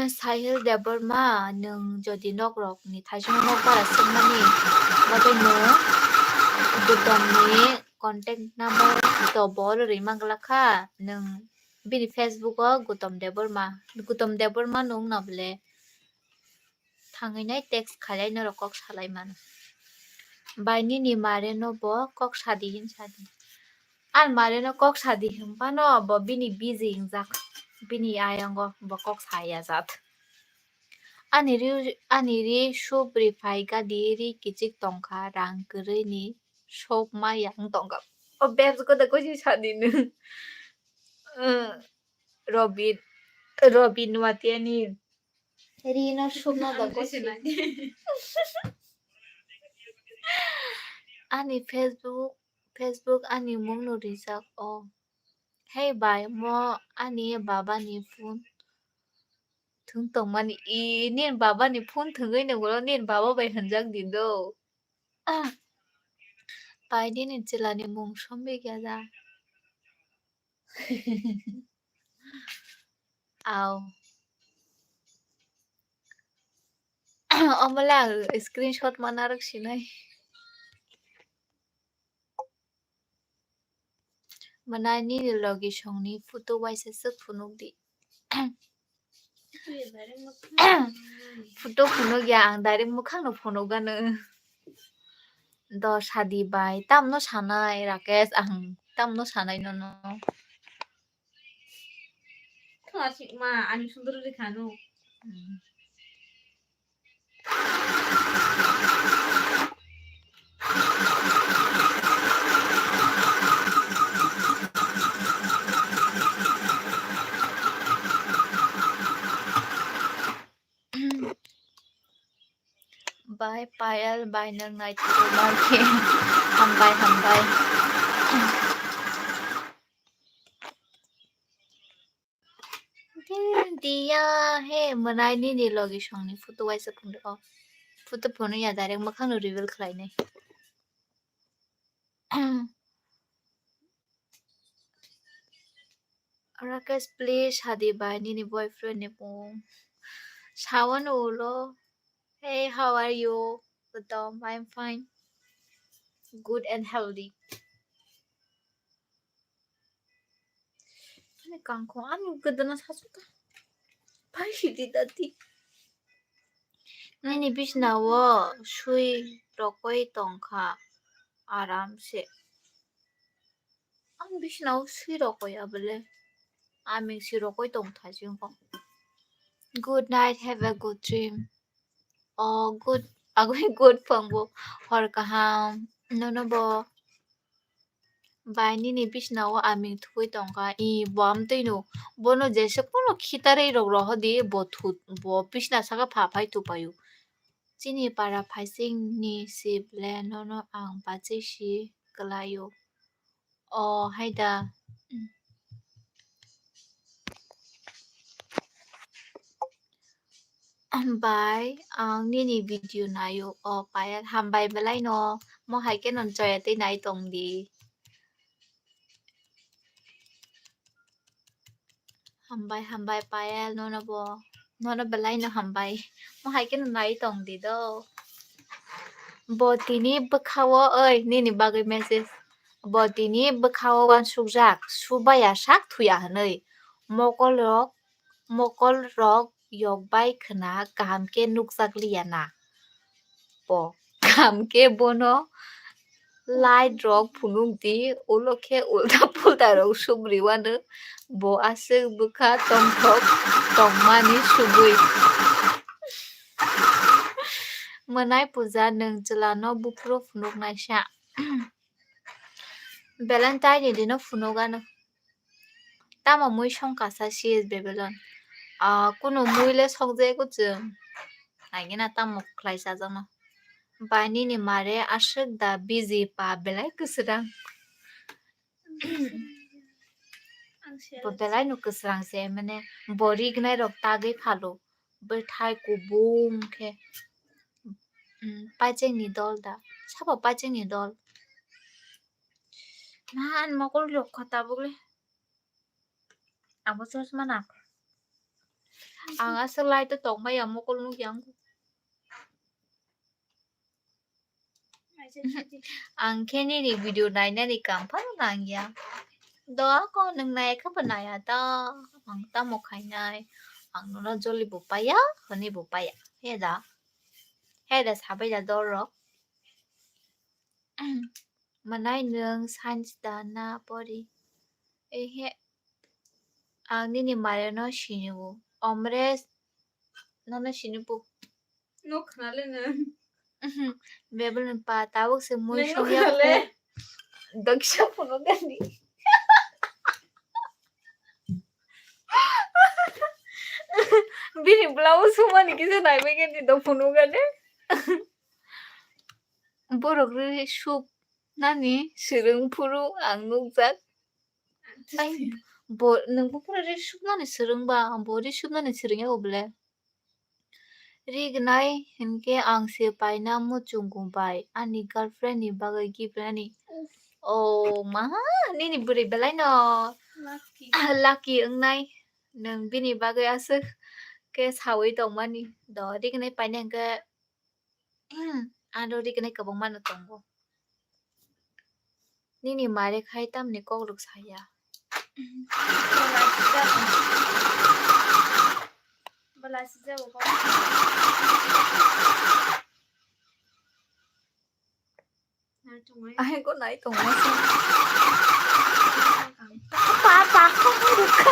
Sahil Debbarma, nwng jodi nok rok ni thaichung nok bara swngmani bagwi nwng Gutom ni contact number to bol rwi manglak kha, nwng bini Facebook o Gutom Debbarma, Gutom Debbarma nwng na bole thangwi nai text khailai norok kok salai mano. Bai nini mare no bo kok sadi hin sadi. Ar mare no kok sadi hin phano bo bini busy hingjak. Bini ayango bo kok saya jat. Ani ri, ani ri subri phai gadi ri kichik tongkha rang kwrwi ni sop ma yang tongkha. O bebs ko da kosi sadi nwng. Robin, Robin Watiani. Rino sukna da gosi. Ani Facebook, Facebook ani mungno rijak o. Hey bai, mo ani baba ni phone thung tongmani. I, nini baba ni phone thungwi ni ulo nini baba bai hwnjak di do. Ah. Bai nini chwla ni mung sombi kya da. Au. Omo le ang screenshot ma narwk sinai. Mwnai nini logi songni photo waisa swk phunuk di. Photo phunuk ya, ang direct mwkhang no phunuk gano. Do sadi bai, tamno sanai Rakesh, ang tamno sanai nono. Khwna sikma, ani sundor ri khano. Hmm. Bai Payal, bai nwng naitugwi mankhe. Hambai, hambai. Diya, he, mwnai nini logi songni photo waisa phunukgo. Photo phunukya direct mwkhangno reveal khlainai. Rakesh, please, sadi bai nini boyfriend ni mung. Sawan ulo. Hey, how are you? Gutom, I'm fine. Good and healthy. Ani kangkong, ani gedena sasuka. Pai sidi dati. Nini bisna o sui rokoi tongkha aram se. Ang bisna o sui rokoi abole. Aming sui rokoi tong thajing kong. Good night, have a good dream. Oh, good. Agoi good phang bo. Hor kaham. Nono bo. Bai nini bisna o aming thugui tongkha. I bo amtwi no. Bono jesa kono khitarwi rok rohodi bo thu, bo bisna saka pha phai thupaio. Chini para phaising ni si ble nono ang bachai si kwlaio. Oh, hai da. Hambai, ang nini video naio. Oh, Payal, hambai belai no. Mo hai khe non choya tei nai tong di. Hambai, hambai, Payal, nono bo. Nono belai no hambai. Mo hai khe no nai tong di do. Bo tini bwkha o, oi, nini bagwi message. Bo tini bwkha o uansukjak, subaya sak thuya hwnwi. Mokol rok, mokol rok yok bai khwna kaham khe nukjak liya na. Bo kaham khe bono light rok phunuk di, ulo khe ulta pulta rok sumri wano. Bo aswk bwkha tongthok tongmani subui. Mwnai puja nwng chwla no buphuru phunuk naisa. Valentine ni dino phunuk ano. Tamo mui songkha sa C S Babylon. Ah, kuno mui le sokjak o chwng. Naigena tamo khlai chajakno. Bai nini mare aswk da busy pa belai kwswrang. Bo belai no kwswrang se, mane bo rignai rok tagwi phalo. Bwthai kubung khe, mm, paicheng ni dol da. Sabo paicheng ni dol. Man mokol rok kha tabuk le. Abo chosma nak. Ang aswk lai to tongmaya mokol nuk yang. Ang khe nini video nainani kam phano nangya. Do ako nwng nai khe bo naya da. Ang tamo khainai. Ang nono joli bo paya, hwnwi bo paya. He da. He da sabai da dol rok. Mwnai nwng science da na pori? Ehe. Ang nini mare no sini bo. Omres nono sini bo. No khna le nwng. Bebel ni pa tabuk se mui songya khe. Doksa phunuk gani. Bini blouse sumani kisa naibai gani do phunuk gani. Borok ri sup nani swrwng phuru ang nukjak. Ai, bo, nwng buphuru ri supnani swrwngba, bo ri supnani swrwngya bo ble. Rignai hinkhe ang se paina muchungo bai ani girlfriend ni bagwi gift ani. Oh, ma, nini bwrwi belai no lucky. Lucky wngnai. Nwng bini bagwi aswk khe sawi tongmani. Do, rignai paina hinkhe Aro rignai kwbangma no tongo. Nini mare khai tamni kok rwk saya. Belai sijak. Belai sijak. Ai, ko nai tongma sa. Pa, pa, ko rwkha.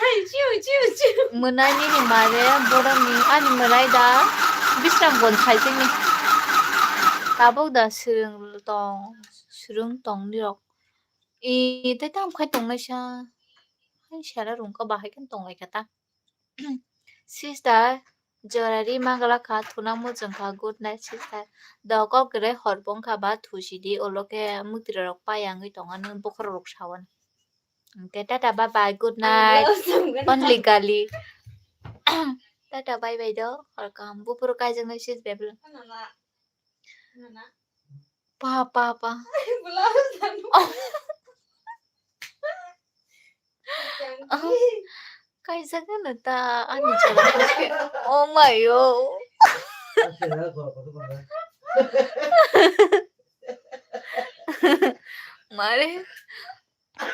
Ai, chiu, chiu, chiu. Mwnai nini mare, borokni, ani mwnai da, Bisramganj side ni. Tabuk da swrwng tong, swrwng tong nirok. I, tei tam khai tongnai sa. Hai, sara rungka bahai khe tonglai kha ta. Sister, jora ri mangala kha, thuna muchung kha, good night, sister. Do kok kwrwi hor bong kha ba thusi di, ulo khe mwtwrwi rok payangwi tongo, nini bokhorok rok sawan. Hwnkhe tata, bye bye, good night. Only gali. Tata, bye bye do, welcome. Buphuru kaijaknai sis bebel. Pa, pa, pa. Oh. Oh. Kaijak no ta ani chwla. Oh my, oh. Mare.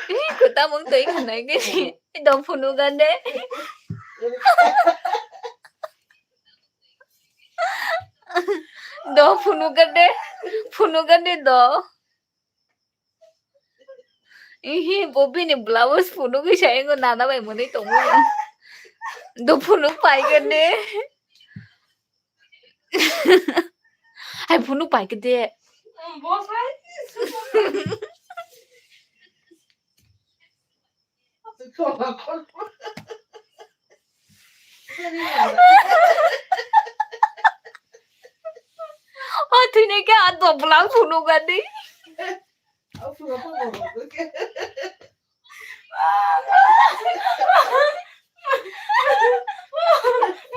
Ih, kuta mung toi khanai ke. Do phunu gande. Do phunu gande. Phunu gande do. Ihi, bo bini blouse phunugwi sa, engo nana bai mwnwi tongwi. Do phunuk pai gande. Hai phunuk pai gande. O thwinai khe a dobla phunukgani.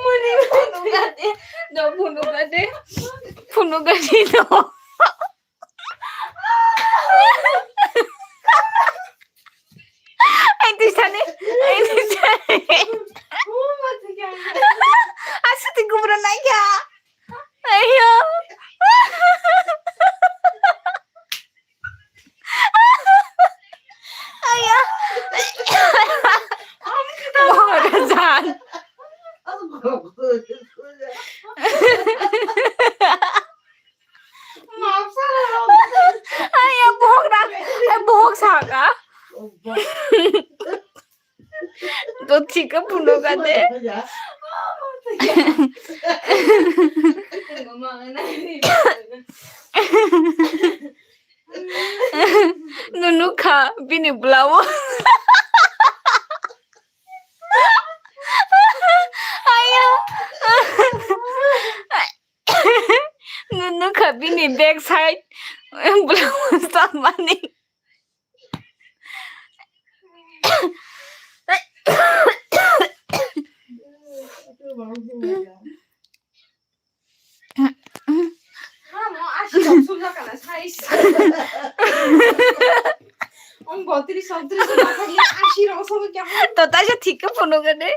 Muni phunukgani, do phunukgani, phunukgani do. Ai, twi sani, ai, twi sani. Aswk twi gubra naikha. Ayo. Ayo. Mohor jan. Ai, ya, bohok na, ai, bohok saka. Do chika puno kade. Nunu kha bini blouse. Ayo. Nunu kha bini back side. Blouse tamani. To taisa thik khe phunukgani.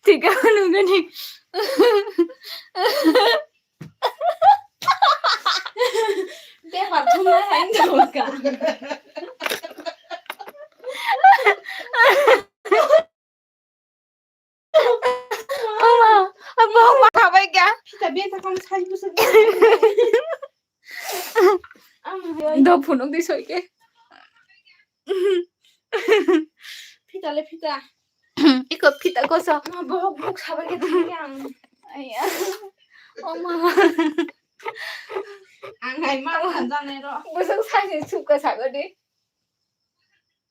Thik khe phunukgani. Bepar thumnai hai wngkha. Ama, abo ma khabai kya? Phita benta kang sai busa. Do phunuk di soike. Phita le phita. Iko phita koso. Ma bohok buk sabai ke thang yang. Aya. Oma. Ang hai ma khan jane ro. Busuk sai ni suka sago di.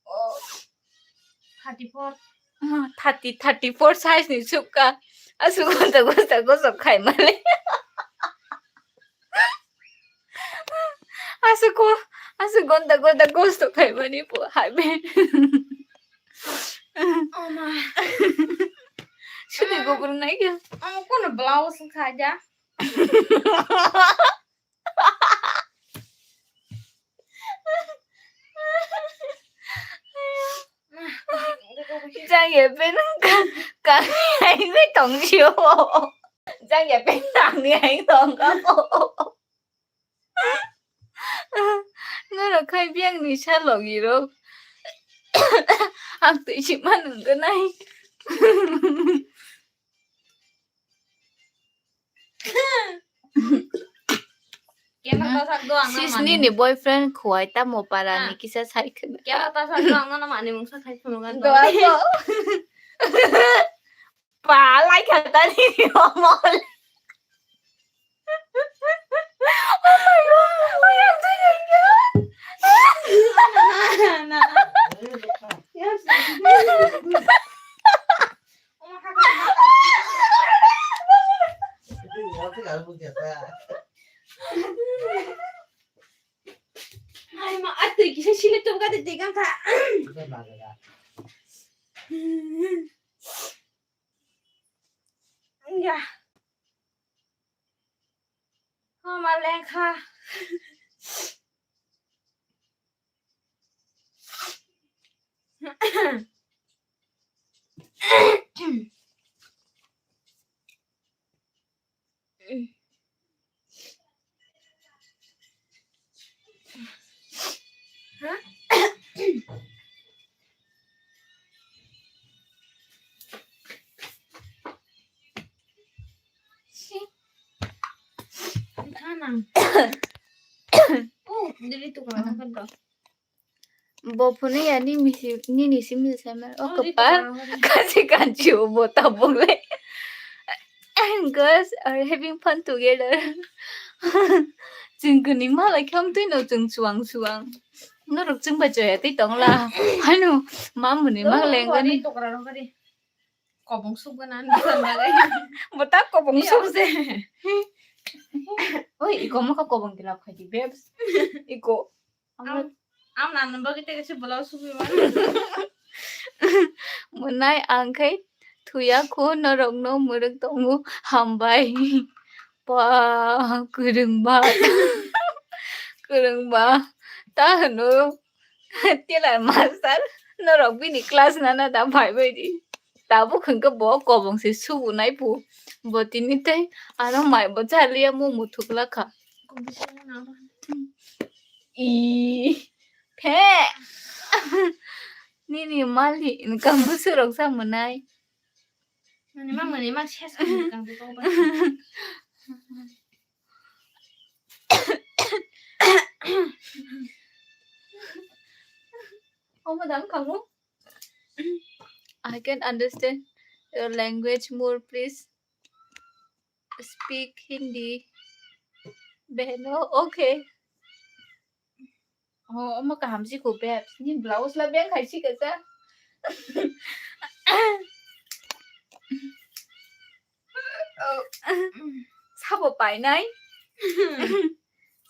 Oh. Thirty-four. Ah, thirty, thirty-four size ni suka. Asuk gonta gonta gosok khai male. Asuk ko, asuk gonta gonta gosok khai mani po habe. Oh ma. Sini gobor nai ke. Amo kono blouse khaja. Jang ya pen kang ai bai tong sio. Jang ya pen tang ni ai tong ka po. Norok khai biyang ni sa logi rok. Ang twi si ma nung ka nai. Kema ta sak do ang na Sisni mani. Ni boyfriend khuai tamo para ni kisa sai khna. Kema ta sak do ang na mani mungsa khai phunu gan. Do ako. Pa lai kha ta ni ni omol. Oh my God. Oh my God. Yes. Ai ma, atwi kisa sile tongka de degang kha. Ya. Homa lekha. Bo phunui ya nini si, nini simi se saimano. O kwpal kasi kanchi o bo tabuk le. Girls are having fun together. Chwng kwnwi malai khe amtwi no chwng chuang chuang. Norok chwng bai chaya twi tong la. Haino mamuni ma lengani. Kobong sukgana ni sandagai. Bota kobong suk se. Oi, iko mo ka kobong tilap khai di, babes. Iko. Am, am nan bagwi tege se blouse sukwi ma. Mwnai ang khai thuya khu norok no mwrwk tongo hambai. Pa kwrwng ba. Kwrwng ba. Ta hwno. Tailor master, norok bini class nana da phai bai di. Tabuk hwnkhe bo kobong se subu nai pu. Bo tini tei ano mai bo chaliya mung muthuk lakha. I phe. Nini mali inkam busurok sa mwnai. Mani ma mani ma ses kang kang to ba. Omo dam kango? I can understand. your language more, please. Speak Hindi. Behno, okay. Oh, omo kaham si ko, babes. Ni blouse la beng khai si kacha. Oh, sabo painai.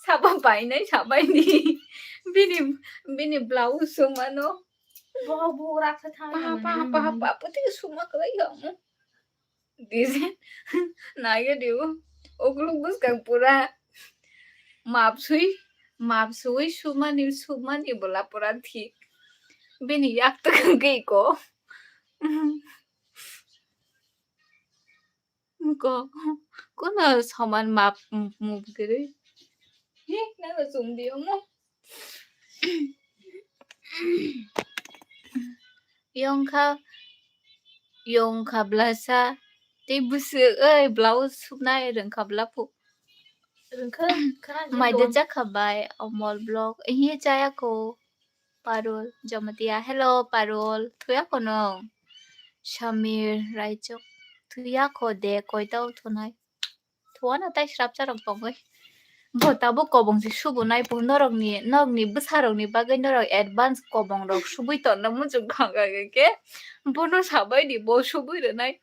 Sabo painai, sabai ni. Bini, bini blouse sumano. Bo, bo, raksa thang Pa, yang pa, nang pa, nang. Pa, pati suma kwlai ya. Dise, naiyo diu. Ukluk bwskang pura map sui, map sui sumani, sumani bola pura thik. Bini yak twkang ke iko. Ko, kono soman map, m-, move kwrwi. He, nang chum diyo mo. Yongkha, yongkha blasa, tei bwswk, oi, blouse suknai rwngkha bla phu. Rwngkha, khana jin Maida don. Jakha bai, Omol Vlog, hiye chaya ko, Parul, Jamatia, hello, Parul, thuya ko nung? Samir, Raichok, thuya ko de, koita o thunai. Thuana tai srapcharok tongwi. Bo tabuk kobong se subunai bo norokni, norokni bwsarokni bagwi norok advance kobongrok subui tonna muchung kha kha khe, bono sabaidi bo subui rwnai.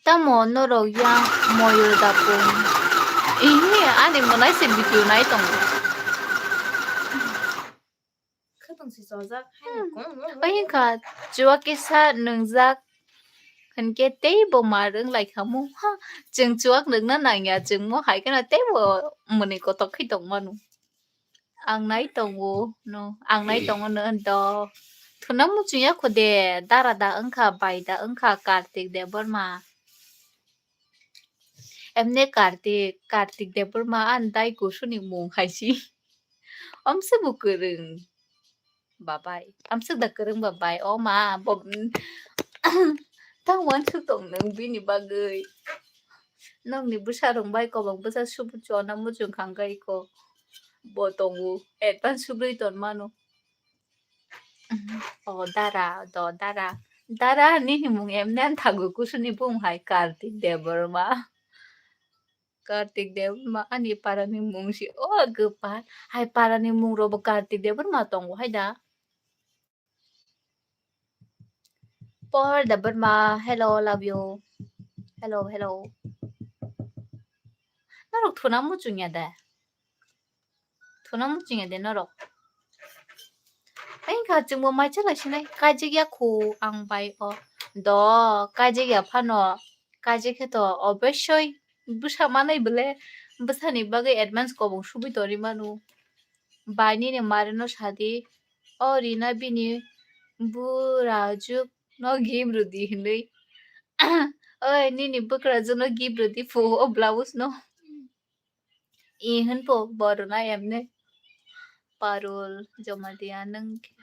Tamo norok yang moyol dapung? Ihi, ani mwnai se video nai tongo. Khwtwng se chojak, haino Hmm. kong, kong, kong, Oi kong. Wngkha, chuwak kisa nwngjak hinkhe teibo mar wng lai kha mo. Ha, chwng chuwak nwngna nangya, chwng mo hai kheno teibo mwnwi kotok khe tong mano. Ang nai tongo, no, ang nai tongo no, do. Thuna muchung ya kho de, dara da wngkha, bai da wngkha, Kartik Debbarma. Emne Kartik, Kartik Debbarma ani dai kusuni mung hai si. Omse bo kwrwng babai. Amsuk da kwrwng babai. O ma, bo, tang wansuk tong nwng bini bagwi. Nokni bwsa rwng bai kobang bwsa subu chona muchung kha wngkha iko. Bo tongo. Advance subrwi ton mano. O dara, do dara. Dara ni himung emne ang thago kusuni bung hai Kartik Debbarma. Kartik Debbarma ani parani mung si o gwpal. Hai parani mung robo Kartik Debbarma tongo hai da. Por Debbarma, hello, love you. Hello, hello. Norok thuna muchung ya da? Thuna muchung ya de norok? Ai kha chwngbo mai chalai sinai, kaijak ya khu ang bai o. Do, kaijak ya phano, kaijak khe to obossoi bwsa manai bwle, bwsani bagwi advance kobong subui toni manu. Bai nini mare no sadi, o Rina bini bwrajwk no gift rwdi hinwi. Oi, nini bwkrajwk no gift rwdi phu o blouse no. I hwn po borok na emne. Parul, Jamatia nwng khe.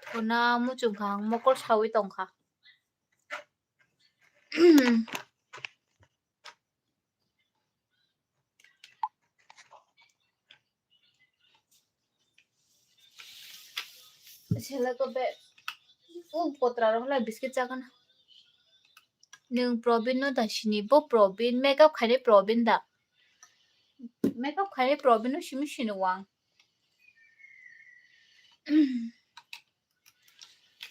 Thuna muchung kha ang mokol sawi tong kha. Sela ko be. O potra rok lai biscuit chagana. Nwng Probin no da sini, bo Probin, makeup khainai Probin da? Makeup khainai Probin no simi sini wang.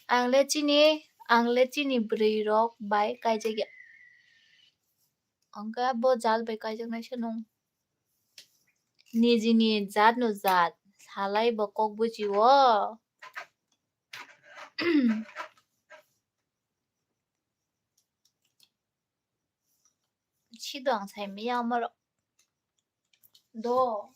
Ang le chini, ang le chini bwrwi rok bai kaijak ya. Ang khe bo jal bai kaijak nai se nung. Nijini jat no jat, salai bo kok buji o. Sido ang sai maya omorok. Do.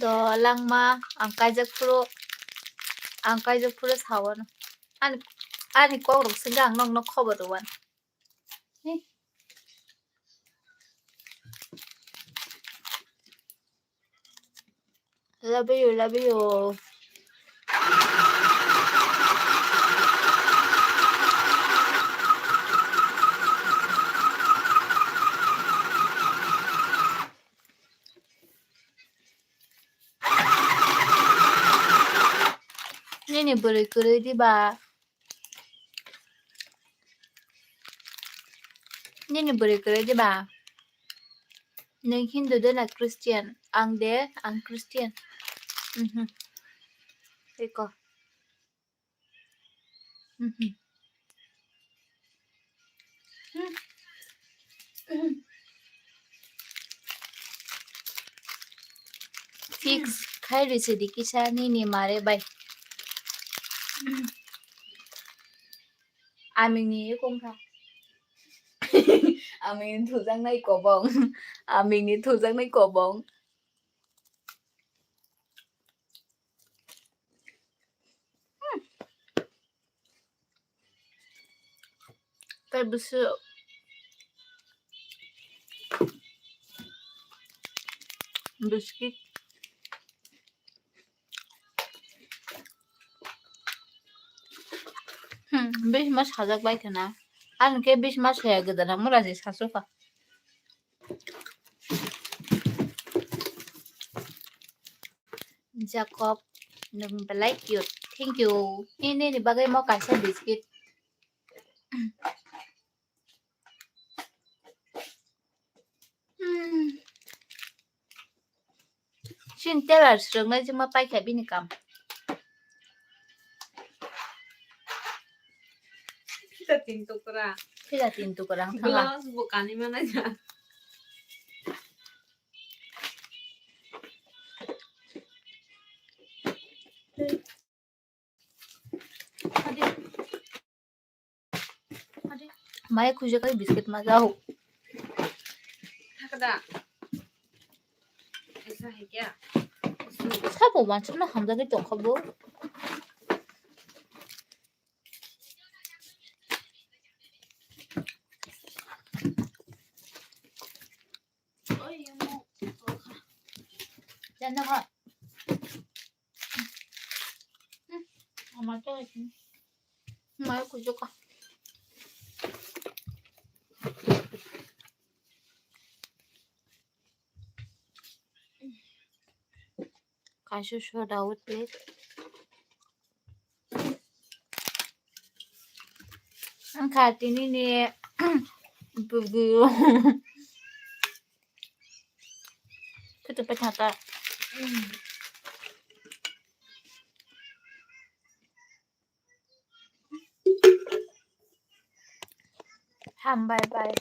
Do langma, ang kaijak phuru, ang kaijak phuru sawano. Ani, ani kok rok singkha ang nokno khobor rwano. He. Love you, love you. Nini bwrwi kwrwi diba? Nini bwrwi kwrwi diba? Nwng Hindu de na Christian? Ang de, ang Christian. Mhm. Iko. Mhm. Hmm. Fix khai rwsidi kisa nini mare bai. Amingni kongkha. Amingni thujaknai kobong. Amingni thujaknai kobong. Hmm. Tei bwswk biscuit. Hmm, bisma sajak bai khana. Ang khe bisma saya gwdana mura se sasukha. Jacob, nwng belai cute. Thank you. Nini, nini bagwi mo kaisa biscuit. Hmm. Chini teller swrwngnai jwngma paikha bini kam. Phila tin tukra. Phila tin tukra wng thangla. Blouse bo kanwi manaija. Mai khujak ai biscuit ma jao. Thakda. Aisa hai kya? Sabo wansukna hamjagwi tongkha bo. Janda kha. Hmm, ama to. Mai khujak kha. Kaisa soda o tei. Ang kha tini ni bubu. Kutu pa thata. Hambai bai.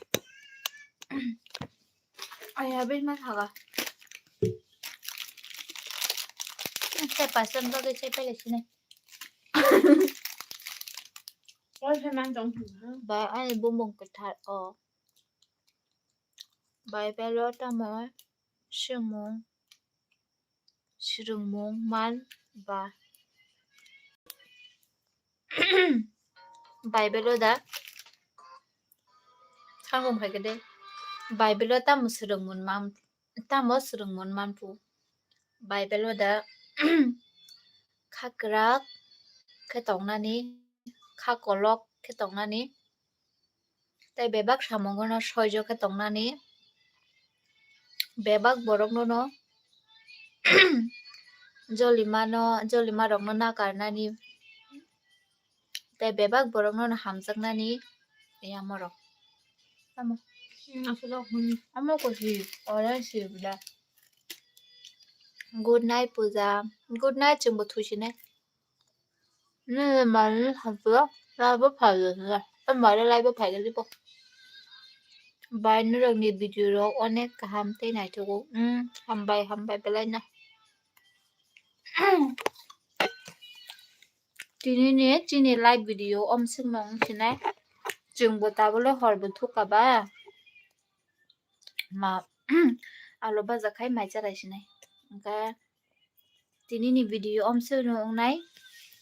Aya, bai ma thaga. Sai pasan bagwi sai pele sini. Bai ani bumung kwthar o. Bible o tamo swngmung, swrwngmung man ba? Bible o da, samung hai khe de, Bible o tamo swrwngmung man, tamo swrwngmung man phu? Bible o da kha kwrak khe tongnani, kha kolok khe tongnani, tei bebak samungo no soijo khe tongnani, bebak borok no no jolima no, jolima rok no nakarnani, tei bebak borok no no hamjaknani yamorok. Tamo? Hmm, aswk rok, hmm. Amo ko si, orange si bwla. Good night, Puja. Good night, chwngbo thusinai. Nini mari hapla, laibo phaio hwla. O mari laibo phaikhe libo. Bai norokni video rok onek kaham tei naithogo. Hmm, hambai, hambai belai no. Tini ni chini live video omswk no wngsinai. Chwngbo tabole horbo thukaba. Ma, alo baja khai mai charai sinai. Hwnkhe tini ni video omswk no wngnai.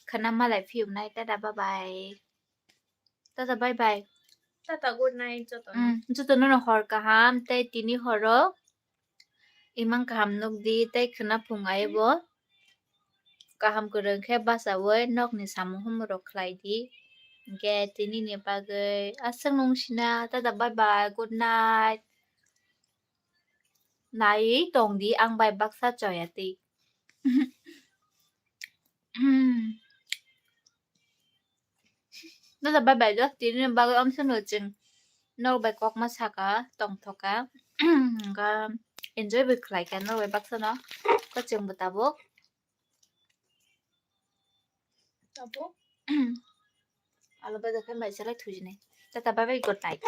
Khana malai phiyoknai. Tata bye bye. Tata bye bye. Tata good night jotono. Mm, jotono no hor kaham tei tini horo imang kaham nukdi tei khwna phung aibo. kaham kwrwng khe bachaui nokni samung humung rok khlai di. Hwnkhe tinini bagwi aswk nung sina, tata bye bye, good night. Naiwi tong di, ang bai baksa choya twi. Tata bye bye, just tinini bagwi amsano chwng norok bai kokma saka tongthoka. Hwnkhe enjoy bai khlaikha norok bai baksano. Kwchwngbo tabuk. Tabuk. Alo bajak khe mai salai thujini. Tata bye bye, good night.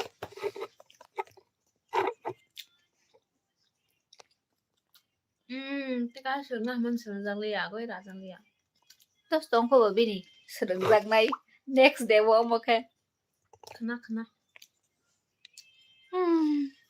Hmm, tei ka swrwngna hwnmani swrwngjakliya, agoi rajakliya. Tos tongkho bo bini swrwngjaknai next day o omo khe. Khna, khna. Hmm.